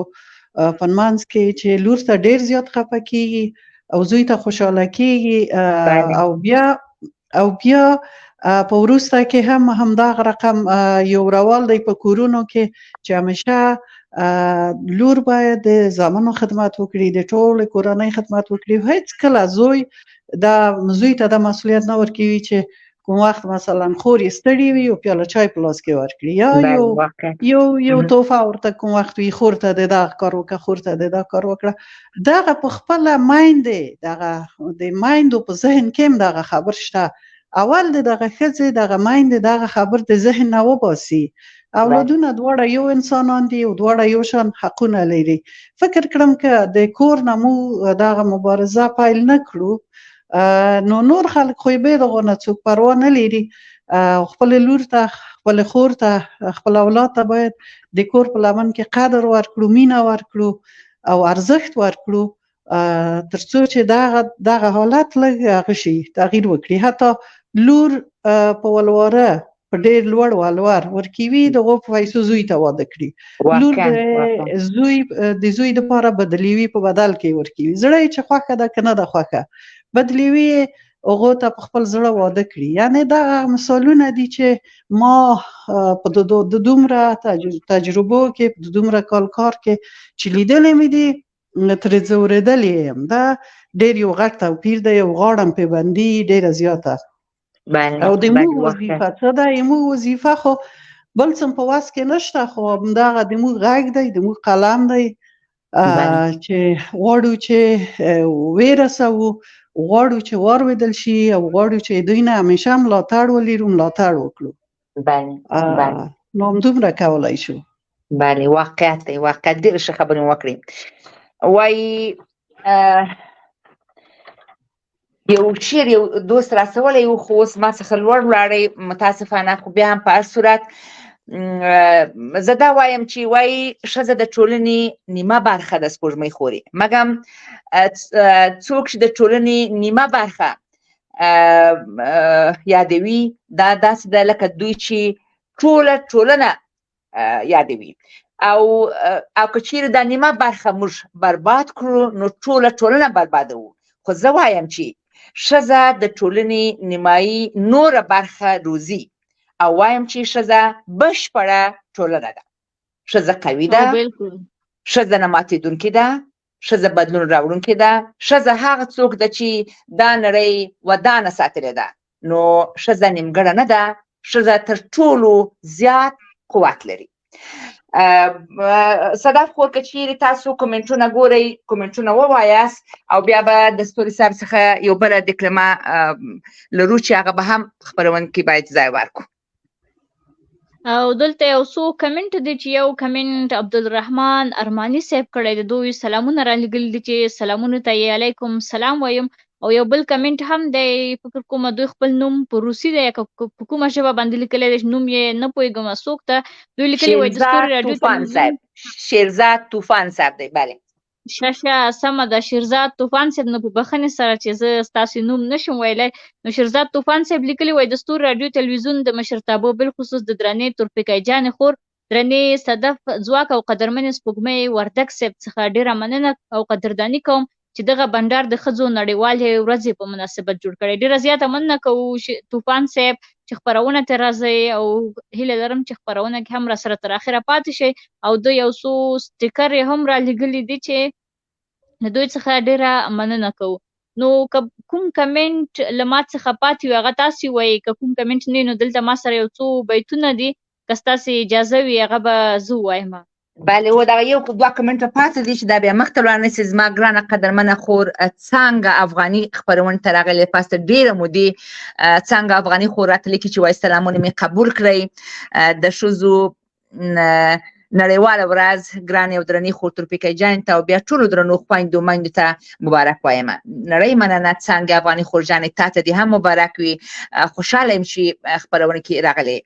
په منځ کې چې لور ته ډیر زیات خفه کیږي او زوی ته خوشاله کیږي، او بیا په وروسته کې هم همدغه رقم یو روال دی په کورونو کې چې همیشه لور باید د زامنو خدمت وکړي، د ټول کورنۍ خدمت وکړي. هیڅ کله زوی دا زوی ته دا مسولیت نه ورکوي چې کوم وخت مثلا خور یې ستړي وي او پیاله چای په لاس کې ورکړي، یا یو یو یو تحفه ورته کوم وخت وي، خور ته د دا کار وکړه، خور ته د دا کار وکړه. دغه په خپله میندې، دغه د میندو په ذهن کې هم دغه خبر شته. اول د دغه ښځې دغه میندې دغه خبر د ذهن نه وباسي. اولادونه دواړه یو انسانان دي او دواړه یو شان حقونه لري. فکر کړم که د کور نه مو دغه مبارزه پیل نه کړو، نو نور خلک خو یې بې دغو نه څوک پروا نه لري. خپل لور ته، خپل خور ته، خپل اولاد ته باید د کور په لمن کې قدر ورکړو، مینه ورکړو او ارزښت ورکړو، ترڅو چې دغه حالت لږ هغه شي، تغییر وکړي. حتی لور په ولواره په ډیر لوړ ولور ورکوي، دغو په پیسو زوی ته واده کړي. لور د زوی د زوی لپاره بدلیوي په بدل کې ورکوي، زړه یې چې خوښه ده که نه ده خوښه، بدلیوي هغو ته په خپل زړه واده کړي. یعنی دا مثالونه دي چې ما په د دومره تجربو کې، په دومره کال کار کې چې لیدلې مې دي، ترې ځورېدلې یم. دا ډېر یو غټ توپیر دی او غواړم پیوندي ډېره زیاته. او د موږ وظیفه څه ده؟ موږ وظیفه خو بل څه په وس کې نشته، خو همدغه د موږ غږ دی، د موږ قلم دی چې غواړو چې ویرسوو، غواړو چې واروېدل شي او غواړو چې دوی نه همیشه ملاتړ ولرو، ملاتړ وکړو. بله بله نو همدومره کولای شو. بله، واقعیت دی، واقعیت. ډېرې ښه خبرې مو وکړې. وایي یو شعر یو دوست راسولی و، خو اوس ما څخه لوړ ولاړی متاسفانه، خو بیا هم په هر صورت زه دا وایم چې وایي ښځه د ټولنې نیمه برخه ده سپوږمۍ خوري، مګم څوک چې د ټولنې نیمه برخه یادوي، دا داسې ده لکه دوی چې ټوله ټولنه یادوي. او که چیرې دا نیمه برخه موږ برباد کړو، نو ټوله ټولنه بربادوو. خو زه وایم چې ښځه د ټولنې نیمایي نوره برخه روزي، او وایم چې ښځه بشپړه ټولنه ده. ښځه قوي ده، ښځه نه ماتېدونکې ده، ښځه بدلون راوړونکې ده، ښځه هغه څوک ده چې دا نړۍ ودانه ساتلې ده. نو ښځه نیمګړه نه ده، ښځه تر ټولو زیات قوت لري. صدف خور، که چیرې تاسو کومنټونه ګورئ، کومنټونه ووایاست او بیا به د ستوري صاحب څخه یو بله دکلمه لرو چې هغه به هم خپرونه کې باید ځای ورکړو. او دلته یو څو کمنټ دی چې یو کمنټ عبدالرحمن ارماني صاحب کړی دی، دوی سلامونه رالیږلي دي چې سلامونو ته یې علیکم سلام وایم. او یو بل کمنټ هم دی، فکر کوم دوی خپل نوم په روسي دی که په کومه ژبه باندې لیکلی دی، نوم یې نه پوهېږم څوک ته دوی لیکلي، وایي د ستوري راډیو طوفان صاحب، شیرزاد طوفان صاحب دی. بله ښه ښه، سمه ده، شیرزاد طوفان صاحب. نو په بخښنې سره چې زه ستاسو نوم نشم ویلی. نو شیرزاد طوفان صاحب لیکلي، وایي د ستوري راډیو تلویزیون د مشرتابه، بالخصوص د درنې تورپیکۍ جانې خور، درنې صدف ځواک او قدرمنې سپوږمۍ وردګ صاحب څخه ډېره مننه او قدرداني کوم چې دغه بنډار د ښځو نړیوالې ورځې په مناسبت جوړ کړی. ډېره زیاته مننه کوو طوفان صاحب چې خپرونه ته راځئ، او هیله لرم چې خپرونه کې هم راسره تر اخره پاتې شئ. او د یو څو سټیکر یې هم رالیږلي دي چې له دوی څخه ډېره مننه کوو. نو که کوم کمنټ له ما څخه پاتې وي هغه تاسې ووایئ، که کوم کمنټ نه نو دلته ما سره یو څو بیتونه دي، که ستاسې اجازه وي هغه به زه ووایم. بله، و دغه یو دوه کمنټه پاتې دي چې دا بیا مخته ولاړ نه شي. زما ګرانه قدرمنه خور څانګه افغاني خپرونې ته راغلې پس ډېره مودې. څانګه افغاني خور راته لیکي چې وایي سلامونه مې قبول کړئ، د ښځو نړیواله ورځ ګرانې او درنې خور تورپیکۍ جانې ته او بیا ټولو درنو خویندو میندو ته مبارک وایم. نړۍ مننه څانګه افغاني خور جانې، تا ته دې هم مبارک وي، خوشحاله یم چې خپرونه کې راغلې.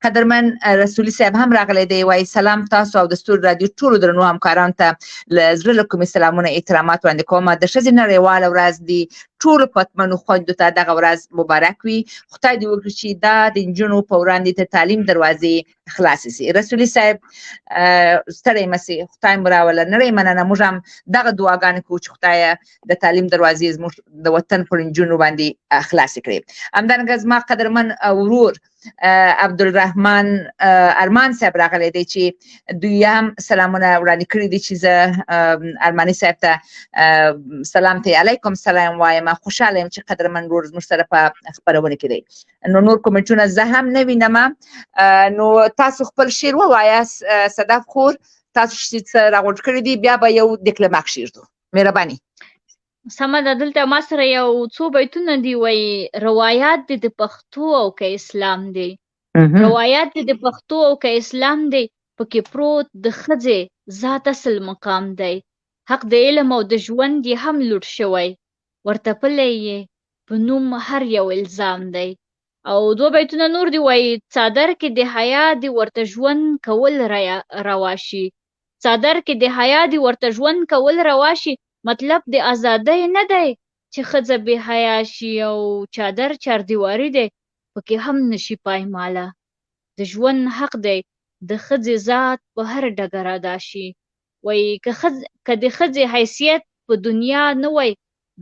قدرمن رسولي صاحب هم راغلی دی، وایي سلام تاسو او د ستوري راډیو ټولو درنو همکارانو ته له زړه له کومې سلامونه احترامات وړاندې کوم. د ښځې نړیواله ورځ دي ټولو پتمنو خویندو ته دغه ورځ مبارک وي، خدای دې وکړي چې دا د نجونو په وړاندې د تعلیم دروازې خلاصې شي. رسولي صاحب ستړی مه شي، خدای مو راوله. نړۍ مننه، موږ هم دغه دعاګانې کوو چې خدای د تعلیم دروازې زموږ د وطن پر نجونو باندې خلاصې کړي. همدارنګه زما قدرمن ورور عبدالرحمن ارمان صاحب راغلی دی چې دوی هم سلامونه وړاندې کړي دي چې زه ارماني صاحب ته سلام ته علیکم سلام وایم، خوشحاله یم چې قدرمن ورور زموږ سره په خپرونه کې دی. نو نور کومنټونه زه هم نه وینم، نو تاسو خپل شعر ووایاست صدف خور، تاسو چې څه راغونډ کړي دي بیا به یو دکلمه کښېږدو، مهرباني. سمه ده، دلته ما سره یو څو بیتونه دي. وایي روایات دي د پښتو او که اسلام دی، روایت دی د پښتو او که اسلام دی، پکې پروت د ښځې ذات اصل مقام دی. حق د علم او د ژوند یې هم لوټ شوی، ورته پلی یې په نوم هر یو الزام دی. او دوه بیتونه نور دی، وایي: څادر کې د حیا دې ورته ژوند کول روا شي، څادر کې د حیا دې ورته ژوند کول روا شي، مطلب د ازادۍ نه دی چې ښځه بې حیا شي، او چادر چاردیواري دی پکې هم نشي پایماله، د ژوند حق دی د ښځې ذات په هر ډګر ادا شي. وایي که د ښځې حیثیت په دنیا نه وای،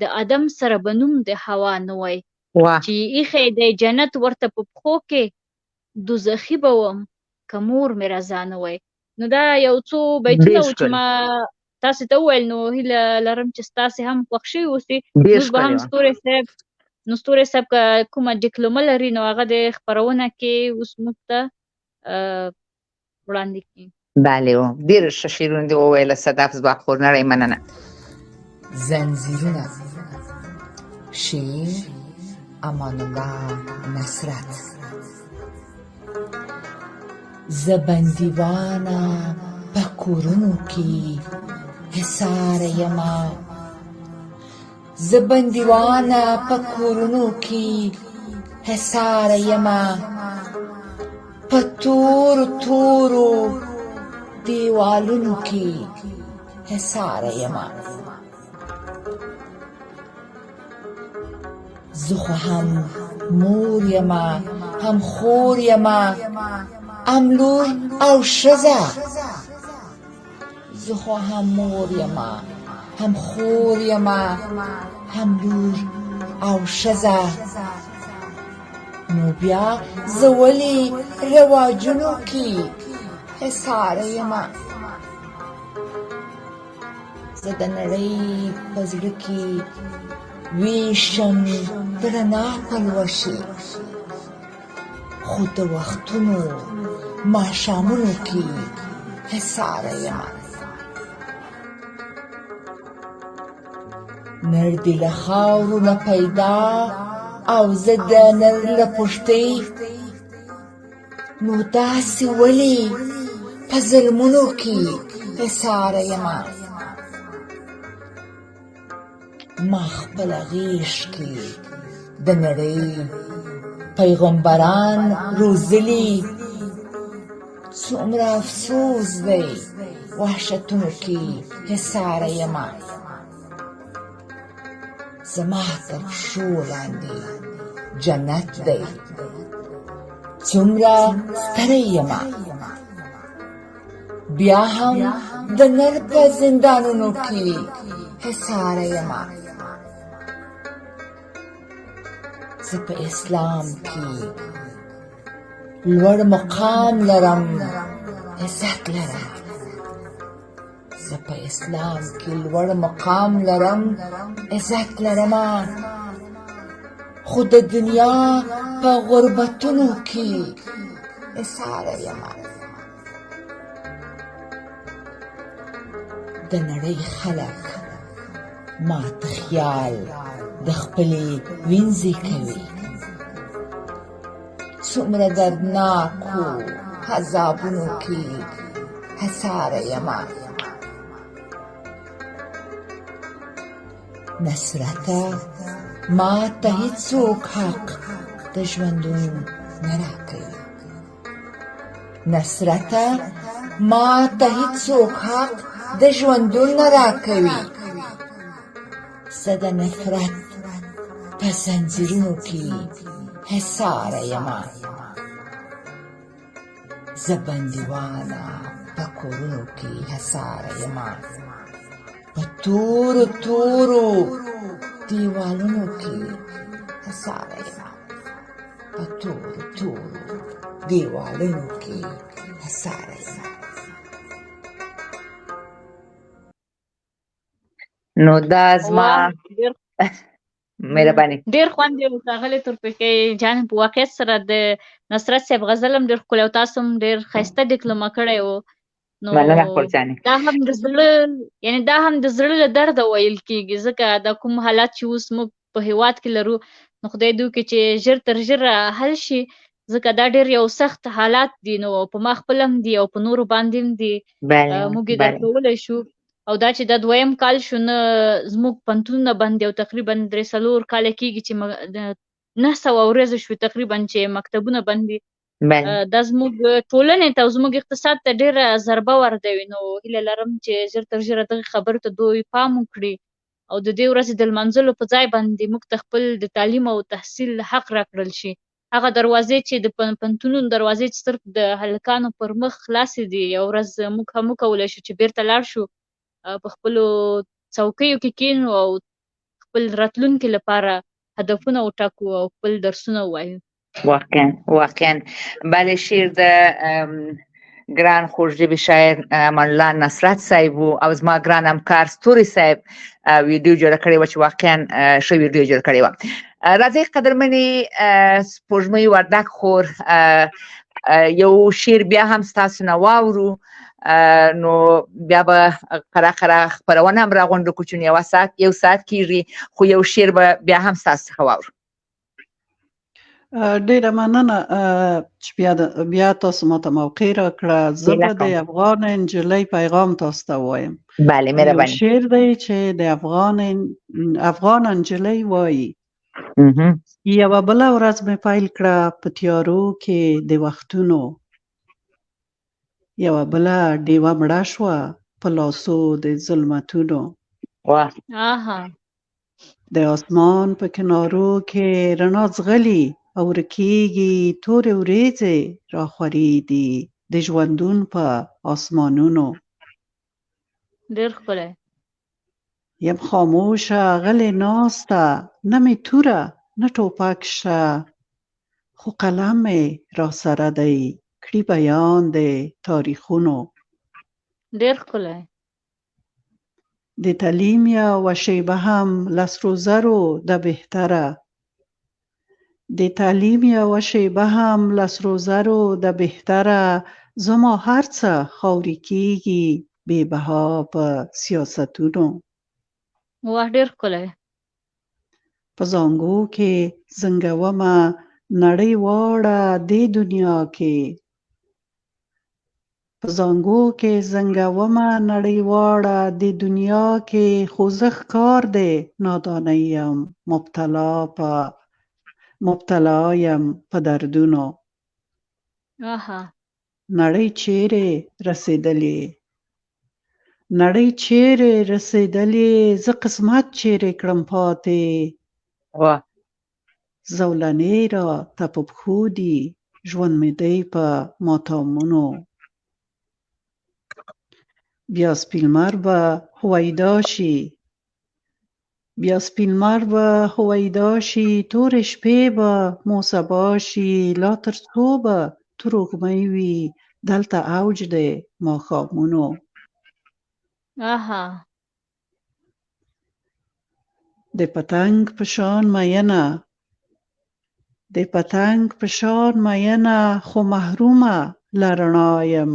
د آدم سره به نوم د حوا نه وای، چې یې ایښی دی جنت ورته په پښو کې، دوزخي به وم که مور مې رضا نه وای. نو دا یو څو بیتونه وو چې ما تاسو ته وویل، نو هیله لرم چې ستاسو هم خوښ شوي اوسي. اوس به هم ستوری صاحب، نو ستوری صاحب که کومه ډیکلومه لري نو هغه د خپرونه کې اوس موږ ته وړاندې کړي. بله و ډېر ښه شعرونه دې وویل صدف ځواک خور، نړۍ مننه. زنځیرونه، شعر امان الله نصرت. زه بندیوانه په کورونو کې حصار یمه، زه بندیوانه په کورونو کې حصار یمه، په تورو تورو دیوالونو کې حصار یمه. زه خو هم مور یمه، هم خور یمه، هم لور او ښځه، زه خو هم مور یمه، هم خور یمه، هم لور او ښځه، نو بیا زه ولې رواجونو کې حصاره یمه؟ زه د نړۍ په زړه کې ویشم د رڼا پلوشې، خو د وختونو ماښامونو کې حصاره یمه. نر دې له خاورو نه پیدا او زه د نر له پښتۍ، نو داسې ولې په ظلمونو کې حصاره یمه؟ ما خپله غېږ کې د نړۍ پیغمبران روزلي، څومره افسوس دی وحشتونو کې حصاره یمه. زما تر پښو لاندې جنت دی، څومره ستړی یمه، بیا هم د نر په زندانونو کې حصاره یمه. زه په اسلام کې لوړ مقام لرم، عزت لرم، زه په اسلام کې لوړ مقام لرم، عزت لرم، خو د دنیا په غربتونو کې اساره یم. د نړۍ خلک ما ته خیال د خپلې وینځې کوي، څومره دردناکو عذابونو کې حصاره یمه. نصرته ما ته هیڅوک حق د ژوندون نه راکوي، نصرته ما ته هیڅوک حق د ژوندون نه راکوي، زه د نفرت په زنځیرونو کې حصاره یمه. زه بندیوانه په کورونو کې حصاره یمه، په تورو تورو دیوالونو کې حصاره یمه، په تورو تورو دیوالونو کې حصاره یمه. نو دا زما مهرباني. ډیر خوند یې وکړ ښاغلی تورپیکۍ جان، په واقعیت سره د نصرت صاحب غزل هم ډیر ښکلی او تاسو هم ډیر ښایسته ډیکلومه کړی و. نو مننه خور جانې. دا هم د زړه، یعنی دا هم د زړه له درده ویل کیږي، ځکه دا کوم حالات چې اوس موږ په هیواد کې لرو، نو خدای دې وکړي چې ژر تر ژره حل شي. ځکه دا ډېر یو سخت حالات دي، نو په ما خپل هم دي او په نورو باندې هم دي. موږ یې درکولی شو. او دا چې دا دویم کال شو، نه زموږ پوهنتونونه بند دي او تقریبا 3-4 کاله کېږي چې 900 ورځې شوې تقریبا چې مکتبونه بند دي. دا زموږ ټولنې ته او زموږ اقتصاد ته ډېره ضربه وردوي. نو هیله لرم چې ژر تر ژره دغې خبرې ته دوی پام وکړي او د دې ورځې د لمانځلو په ځای باندې موږ ته خپل د تعلیم او تحصیل حق راکړل شي. هغه دروازې چې د پوهنتونونو دروازې چې صرف د هلکانو پر مخ خلاصې دي، یو ورځ موږ هم وکولی شو چې بیرته لاړ شو، په خپلو څوکیو کې کینو او خپل راتلونکي لپاره هدفونه وټاکو او خپل درسونه ووایو. واقعا واقعا. بله، شعر د ګران خوږ ژبي شاعر امان الله نصرت صاحب او زما ګران همکار ستوري صاحب ویډیو جوړه کړې وه چې واقعا ښه ویډیو جوړه کړې وه. راځئ قدرمنې سپوږمۍ وردک خور، یو شعر بیا هم ستاسو نه واورو، نو بیا به قرا قرا خپرونه هم راغونډو کړو چې یو ساعت یو ساعت کېږي، خو یو شعر به بیا هم ستاسو څخه واورو. ډیره مننه چې بیا تاسو ماته موقع راکړه. زه به د افغان نجلۍ پیغام تاسو ته ووایم. بله، مهرباني. یو شعر دی چې د افغان نجلۍ وایي. یوه بله ورځ مې پیل کړه په تیارو کې د وختونو، یوه بله ډیوه مړه شوه په لاسو د ظلمتونو. واه. د اسمان په کنارو کې رڼا ځغلي او ورکیږي، تورې ورېځې راخورې دي د ژوندون په اسمانونو. ډېر ښکلی. یم خاموشه غلې ناسته، نه مې توره نه ټوپک شته، خو قلم مې راسره دی کړي بیان د تاریخونو. ډېر ښکلی. د تعلیم یوه شیبه هم له سرو زرو ده بهتره، د تعلیم یوه شیبه هم له سرو زرو ده بهتره، زما هر څه خاورې کیږي بې بها په سیاستونو. واه، ډېر ښکلی. په زانګو کې زنګومه نړۍ واړه دې دنیا کې، په زانګو کې زنګومه نړۍ واړه دې دنیا کې، خو زه ښکار د نادانۍ یم، مبتلا یم په دردونو. نړۍ چیرې رسېدلې، نړۍ چیرې رسېدلې، زه قسمت چیرې کړم پاتې. واه. زولنې را ته په پښو دي، ژوند مې دی په ماتامونو. بیا سپین لمر به هویدا شي، بیا سپین لمر به هویدا شي، تورې شپې به مو سبا شي، لا تر څو به تروږمۍ وي دلته اوج دی ماښامونو. د پتنګ په شان میینه، د پتنګ په شان میینه، خو محرومه له رڼا یم،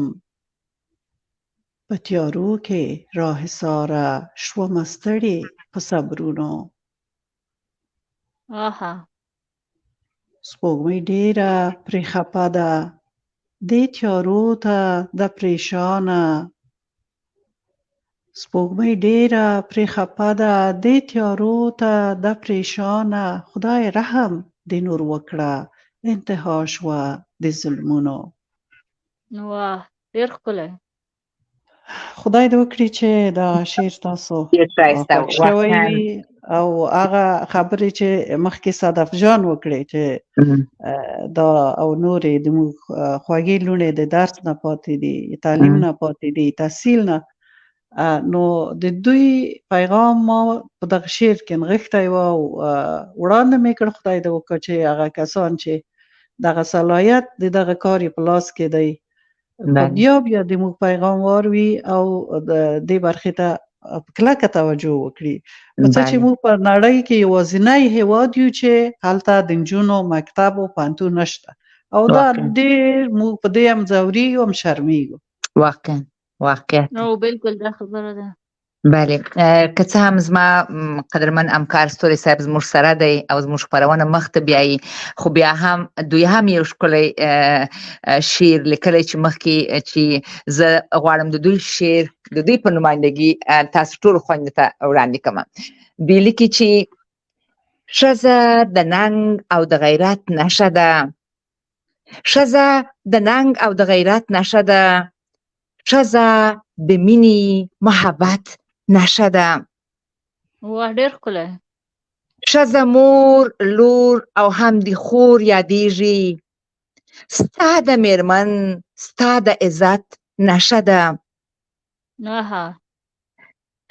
په تیارو کې راحساره شومه ستړې په صبرونو. سپوږمۍ ډېره پرې خپه ده، دې تیارو ته ده پرېشانه، سپوږمۍ ډېره پرې خپه ده، دې تیارو ته ده پرېشانه، خدای رحم دې نور وکړه، انتها شوه د ظلمونو. واه، ډېر ښکلی. خدای دې وکړي چې دا شعر تاسو ډېر ښایسته خوښ شوی وي، او هغه خبرې چې مخکې صدف جان وکړې چې دا او نورې د موږ خوږې لوڼې د درس نه پاتې دي، تعلیم نه پاتې دي، تحصیل نه، نو د دوی پیغام ما په دغه شعر کې نغښتی و او وړاندې مې کړ. خدای دې وکړي چې هغه کسان چې دغه صلاحیت د دغه کار یې په لاس کې دی، بیا بیا د موږ پیغام واروي او د دې برخې ته په کلکه توجه وکړي. په څه چې موږ په نړۍ کې یوازینی هیواد یو چې هلته د نجونو مکتب او پوهنتون نشته، او دا ډېر موږ په دې هم ځورېږو هم شرمېږو. واقعا واقعا. نو بالکل دا خبره ده. بله، که څه هم زما قدرمن همکار ستوری صاحب زموږ سره دی او زموږ خپرونه مخ ته بیایي، خو بیا هم دوی هم یو ښکلی شعر لیکلی چې مخکې چې زه غواړم د دوی شعر د دوی په نمایندګي تاسو ټولو خویندو ته وړاندې کړم. دوی لیکي چې ښځه د ننګ او د غیرت نښه ده، ښځه د ننګ او د غیرت نښه ده، ښځه د مینې محبت نښه ده. واه، ډېر ښکلی. ښځه مور، لور او هم د خور یادېږي، ستا د میرمن ستا د عزت نښه ده.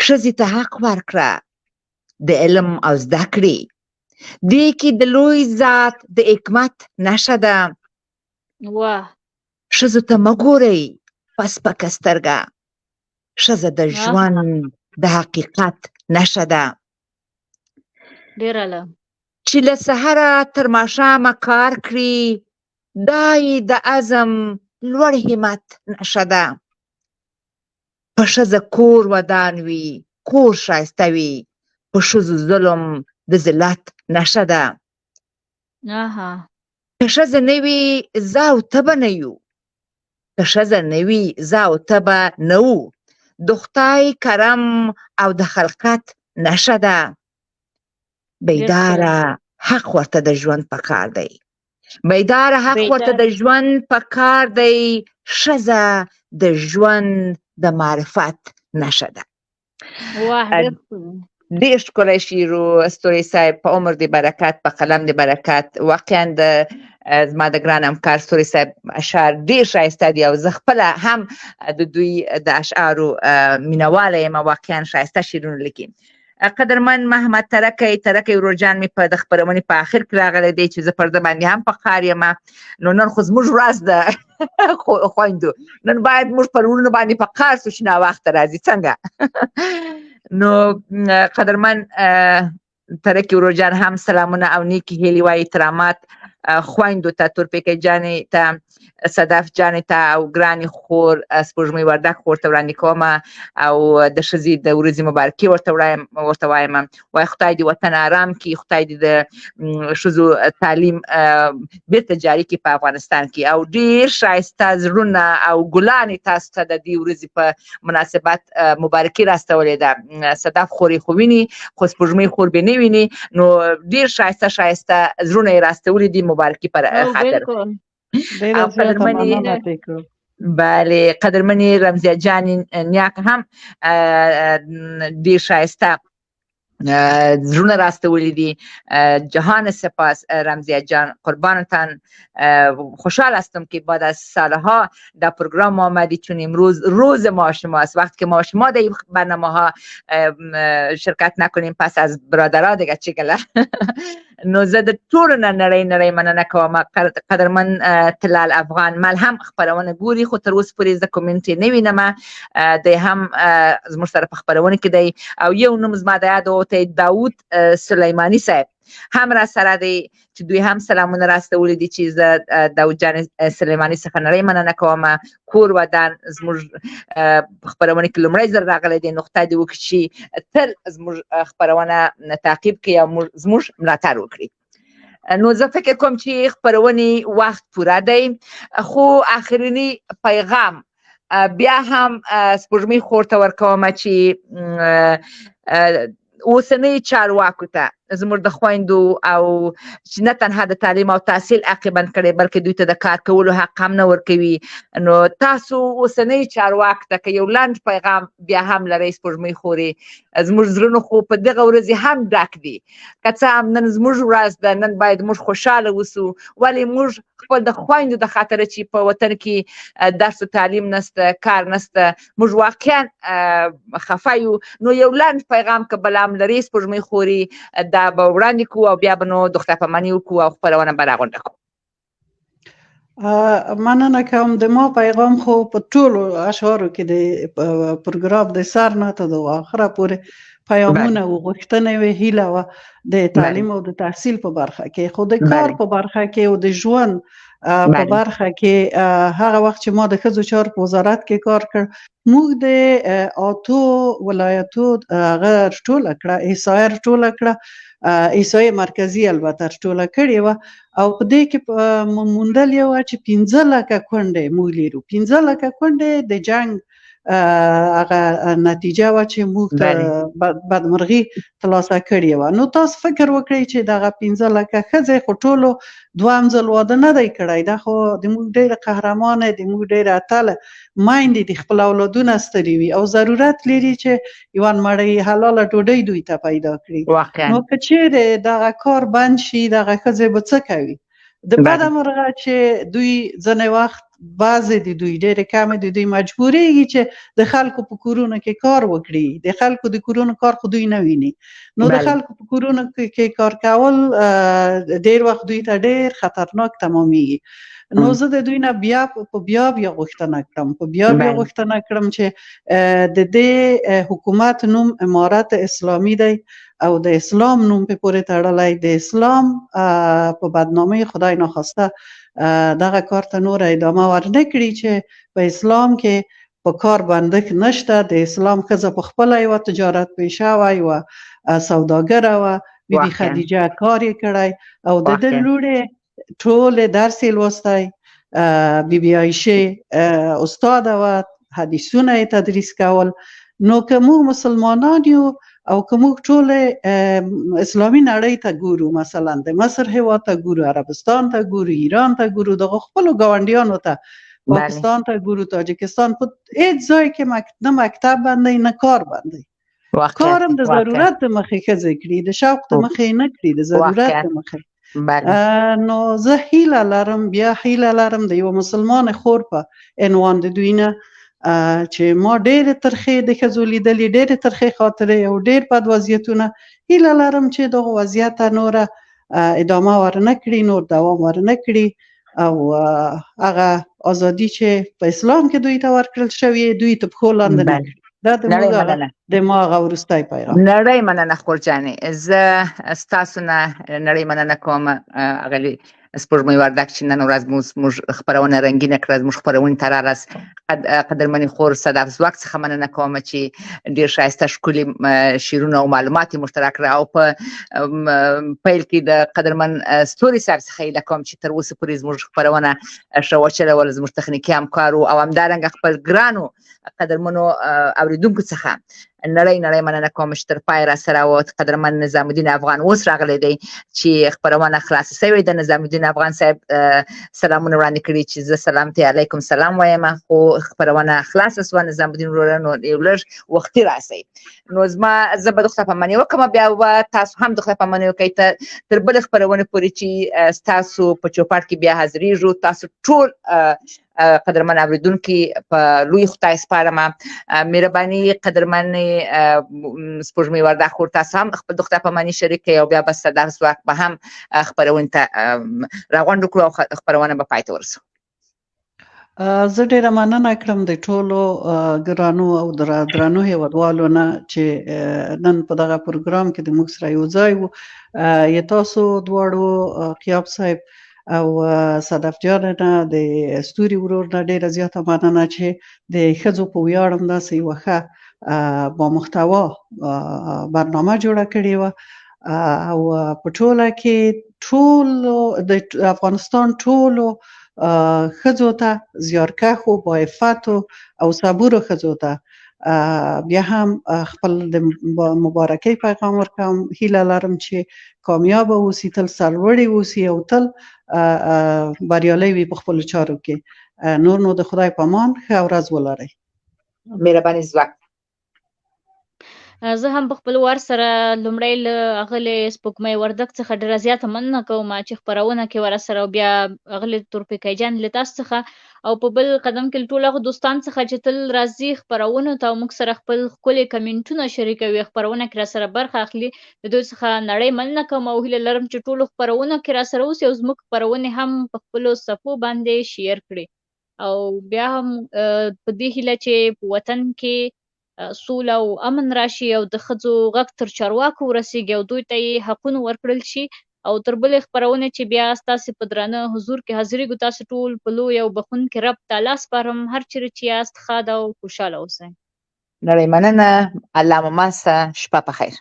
ښځې ته حق ورکړه د علم او زده کړې، دې کې د لوی ذات د حکمت نښه ده. واه. ښځو ته مه ګورئ په سپکه سترګه، ښځه د ژوند د حقیقت نښه ده. ډېر اعلی. چې له سحره تر ماښامه کار کړي، دا یې د عزم لوړ همت نښه ده. په ښځه کور ودان وي، کور ښایسته وي، په ښځو ظلم د ذلت نښه ده. که ښځه نه وي زه او ته به نه یو، که ښځه نه وي زه او ته به نه وو، د خدای کرم او د خلقت نښه ده. بیداره حق ورته د ژوند پکار دی، بیداره حق ورته د ژوند پکار دی، ښځه د ژوند د معرفت نښه ده. واه، ډېر ښکلی شعر و ستوری صاحب، په عمر دې برکت، په قلم دې برکت. واقعا د زما د ګران همکار ستوری صاحب اشعار ډېر ښایسته دي او زه خپله هم د دوی د اشعارو مینواله یم، واقعا ښایسته شعرونه لیکي. قدرمن محمد ترکی، ترکی ورور جان مې په د خپرونې په آخر کې راغلی دی چې زه پر ده باندې هم په قار یم. نو نن خو زموږ ورځ ده خویندو، نن باید موږ پر وروڼو باندې په قار سو چې ناوخته راځي څنګه. نو قدرمن ترکی ورور جان هم سلامونه او نیکې هیلې وایي ترامات خویندو ته، تورپیکۍ جانې ته، صدف جانې ته او ګرانې خور سپوږمۍ وردګ خور ته وړاندې کوم او د ښځې د ورځې مبارکي ورته ورته وایم. وای خدای دې وطن آرام کړي، خدای دې د ښځو تعلیم بیرته جاري کړي په افغانستان کې. او ډېر ښایسته زړونه او ګلان یې تاسو ته د دې ورځې په مناسبت مبارکي راستولې ده. صدف خور یې خو ویني خو سپوږمۍ خور به نه ویني، نو ډېر ښایسته ښایسته زړونه یې راستولي دي مبارکي پر خاطر. ډېره زیاته مننه ترې کړو. بله، قدرمنې رمزیه جانې نیاک هم ډېر ښایسته زړونه راستولي دي. جهان سپاس رمزیه جان، قربانتان. خوشحال هستم که بعد از سالها در پروگرام آمدی، چون امروز روز ما شماست. وقتی که ما شما در این برنامه ها شرکت نکنیم پس از برادرها دیگه چه گله. نو زه د ټولو نه نړۍ نړۍ مننه کوم. قدرمن تلال افغان مل هم خپرونه ګوري، خو تر اوسه پورې زه کومنټ یې نه وینم، دی هم زموږ سره په خپرونه کې دی. او یو نوم زما د یاد ووتی، داود سلیماني صاحب هم را سره دی چې دوی هم سلامونه راستولي دي، چې زه داود جان سلیماني څخه نړۍ مننه کوم. کور ودان زموږ خپرونه کې لومړی ځل راغلی دی، نو خدای دې وکړي چې تل زموږ خپرونه تعقیب کړي او زموږ ملاتړ وکړي. نو زه فکر کوم چې خپرونې وخت پوره دی، خو آخرینی پیغام بیا هم سپوږمۍ خور ته ورکوم چې اوسنۍ چارواکو ته زموږ د خویندو او چې نه تنها د تعلیم او تحصیل حق یې بند کړی، بلکې دوی ته د کار کولو حق هم نه ورکوي. نو تاسو اوسنۍ چارواکو ته که یو لنډ پیغام بیا هم لرئ سپوږمۍ خورې، زموږ زړونه خو په دغه ورځې هم ډک دي، که څه هم نن زموږ ورځ ده، نن باید موږ خوشحاله اوسو، ولې موږ خپل د خویندو د خاطره چې په وطن کې درس و تعلیم نشته، کار نشته، موږ واقعا خفه یو. نو یو لنډ پیغام که بل هم لري سپوږمۍ خوري، دا به وړاندې کړو او بیا به نو د خدای پاماني وکړو او خپرونه به راغونډه کړو. مننه کوم. د ما پیغام خو په ټولو اشعارو کې د پروګرام د سر نه تر د آخره پورې پیامونه او غوښتنې وې، هیله وه د تعلیم او د تحصیل په برخه کې، خو د کار په برخه کې او د ژوند په برخه کې هغه وخت چې ما د ښځو چارو په وزارت کې کار کړ، موږ د 8 ولایتو هغه ټوله کړه، احصایه ټوله کړه، احصایه مرکزی البته ټوله کړې وه، او په دې کې موندلې وه چې 15 لکه کونډې موږ لرو. 15 لکه کونډې د جنگ هغه نتیجه وه چې موږ ته بدمرغي ترلاسه کړې وه. نو تاسو فکر وکړئ چې دغه 15 لکه ښځې خو ټولو دوهم ځل واده نه دی کړی، دا خو د موږ ډېر قهرمانه، د موږ ډېر اتله میندې د خپل اولادونه ستري وي او ضرورت لري چې یوه مړۍ حلاله ډوډۍ دوی ته پیدا کړي. نو که چیرې دغه کار بند شي، دغه ښځې به څه کوي؟ د بده مرغه چې دوی ځنې وخت بعضې د دوی ډېرې کمې د دوی مجبورېږي چې د خلکو په کورونو کې کار وکړي. د خلکو د کورونو کار خو دوی نه ویني، نو د خلکو په کورونو کې کار کول ډېر وخت دوی ته ډېر خطرناک تمامېږي. نو زه د دوی نه بیا په بیا بیا غوښتنه کړم، په بیا بیا غوښتنه کړم چې د دې حکومت نوم امارت اسلامي دی او د اسلام نوم په پورې تړلی، د اسلام په بدنامۍ خدای ناخواسته دغه کار ته نور ادامه ورنه کړي چې په اسلام کې په کار بندښت نشته. د اسلام ښځه په خپله یوه تجارت پیشه وه، یوه سوداګره وه، بی بی خدیجه کار یې کړی او د ده لوڼې ټولې درس یې لوستی، بی بی عایشه استاده وه، حدیثونه یې تدریس کول. نو که موږ مسلمانان یو او که موږ ټول اسلامي نړۍ ته ګورو، مثلا د مصر هیواد ته ګورو، عربستان ته ګورو، ایران ته ګورو، دغه خپلو ګاونډیانو ته، پاکستان ته ګورو، تاجکستان، په هیڅ ځای کې نه مکتب بندی نه کار بندی. کار هم د ضرورت د مخې ښځې کړي، د شوق د مخې نه کړي، د ضرورت د مخې. نو زه هیله لرم، بیا هیله لرم د یو مسلمان خور په عنوان د دوی نه چې ما ډېرې ترخې د ښځو لیدلې، ډېرې ترخې خاطرې او ډېر بد وضعیتونه، هیله لرم چې دغه وضعیت ته نوره ادامه ورنه کړي، نور دوام ورنه کړي او هغه ازادي چې په اسلام کې دوی ته ورکړل شوې دوی ته پښو لاندې نه کړي. دا د موږ د ما هغه وروستی پیغام. نړۍ مننه خور جانې، زه ستاسو نه نړۍ مننه کوم اغلې سپوږمۍ وردګ چې نن ورځ موږ خپرونه رنګینه کړه، زموږ خپرونې ته راغلاست. قدرمنې خور صدف ځواک څخه مننه کوم چې ډېر ښایسته ښکلي شعرونه او معلومات یې موږ ته راکړه، او په پیل کې د قدرمن ستوري صاحب څخه هیله کوم چې تر اوسه پورې زموږ خپرونه ښه وچلوله، زموږ تخنیکي همکار او همدارنګه خپل ګرانو قدرمنو اوریدونکو څخه نړۍ نړۍ مننه کوم چې تر پای را سره و. قدرمن نظام الدین افغان اوس راغلی دی چې خپرونه خلاصه شوې ده. نظام الدین افغان صاحب سلامونه وړاندې کړي چې زه سلام ته علیکم سلام وایم، خو خپرونه خلاصه شوه. نظام الدین وروره نو یو لږ وختي راسئ، نو زما زه به د خدای په امان وکړم، بیا به تاسو هم د خدای په امان وکړئ تر بلې خپرونې پورې چې ستاسو په چوپړ کې بیا حاضرېږو. تاسو ټول قدرمن اوریدونکي په لوی خدای سپارم. مهرباني قدرمن سپوږمۍ وردګ خور، تاسو هم خپل د خدای په معنی شریک کړئ او بیا به صدف ځواک به هم خپرونې ته راغونډ کړو او خپرونه به پای ته ورسوو. زه ډیره مننه کړم د ټولو ګرانو او درنو هیوادوالو نه چې نن په دغه پروګرام کې د موږ سره یو ځای وو. تاسو دواړو قیاب صاحب او صدف جان نه، د ستوري ورور نه ډیره زیاته مننه چې د ښځو په ویاړ هم داسې یوه ښه با محتوا برنامه جوړه کړې وه. او په ټوله کې ټولو د افغانستان ټولو ښځو ته، زیارکښو، باعفتو او صبورو ښځو ته بیا هم خپل د مبارکۍ پیغام ورکوم. هیله لرم چې کامیاب اوسي، تل سرلوړي اوسي او تل بریالی وي په خپلو چارو کې. نور نو د خدای په امان، ښه ورځ ولرئ. مهرباني ځواک. زه هم په خپل وار سره لومړی له اغلې سپوږمۍ وردګ څخه ډېره زیاته مننه کوم چې خپرونه کې ورسره، او بیا اغلې تورپیکۍ جان له تاسو څخه، او په بل قدم کې له ټولو هغو دوستان څخه چې تل راځي خپرونو ته او موږ سره خپل ښکلي کمنټونه شریکوي، خپرونه کې راسره برخه اخلي، د دوی څخه نړۍ مننه کوم او هیله لرم چې ټولو خپرونو کې راسره اوسي او زموږ خپرونې هم په خپلو صفحو باندې شیر کړي. او بیا هم په دې هیله چې په وطن کې سوله او امن راشي او د ښځو غږ تر چارواکو ورسیږي او دوی ته یې حقونه ورکړل شي. او تر بلې خپرونې چې بیا ستاسې په درانه حضور کې حاضرېږو، تاسو ټول په لوی او بخښونکي رب تعالی سپارم. هر چېرې چې یاست ښاد او خوشحاله اوسئ. نړۍ مننه، الله مو مل شه، شپه په خیر.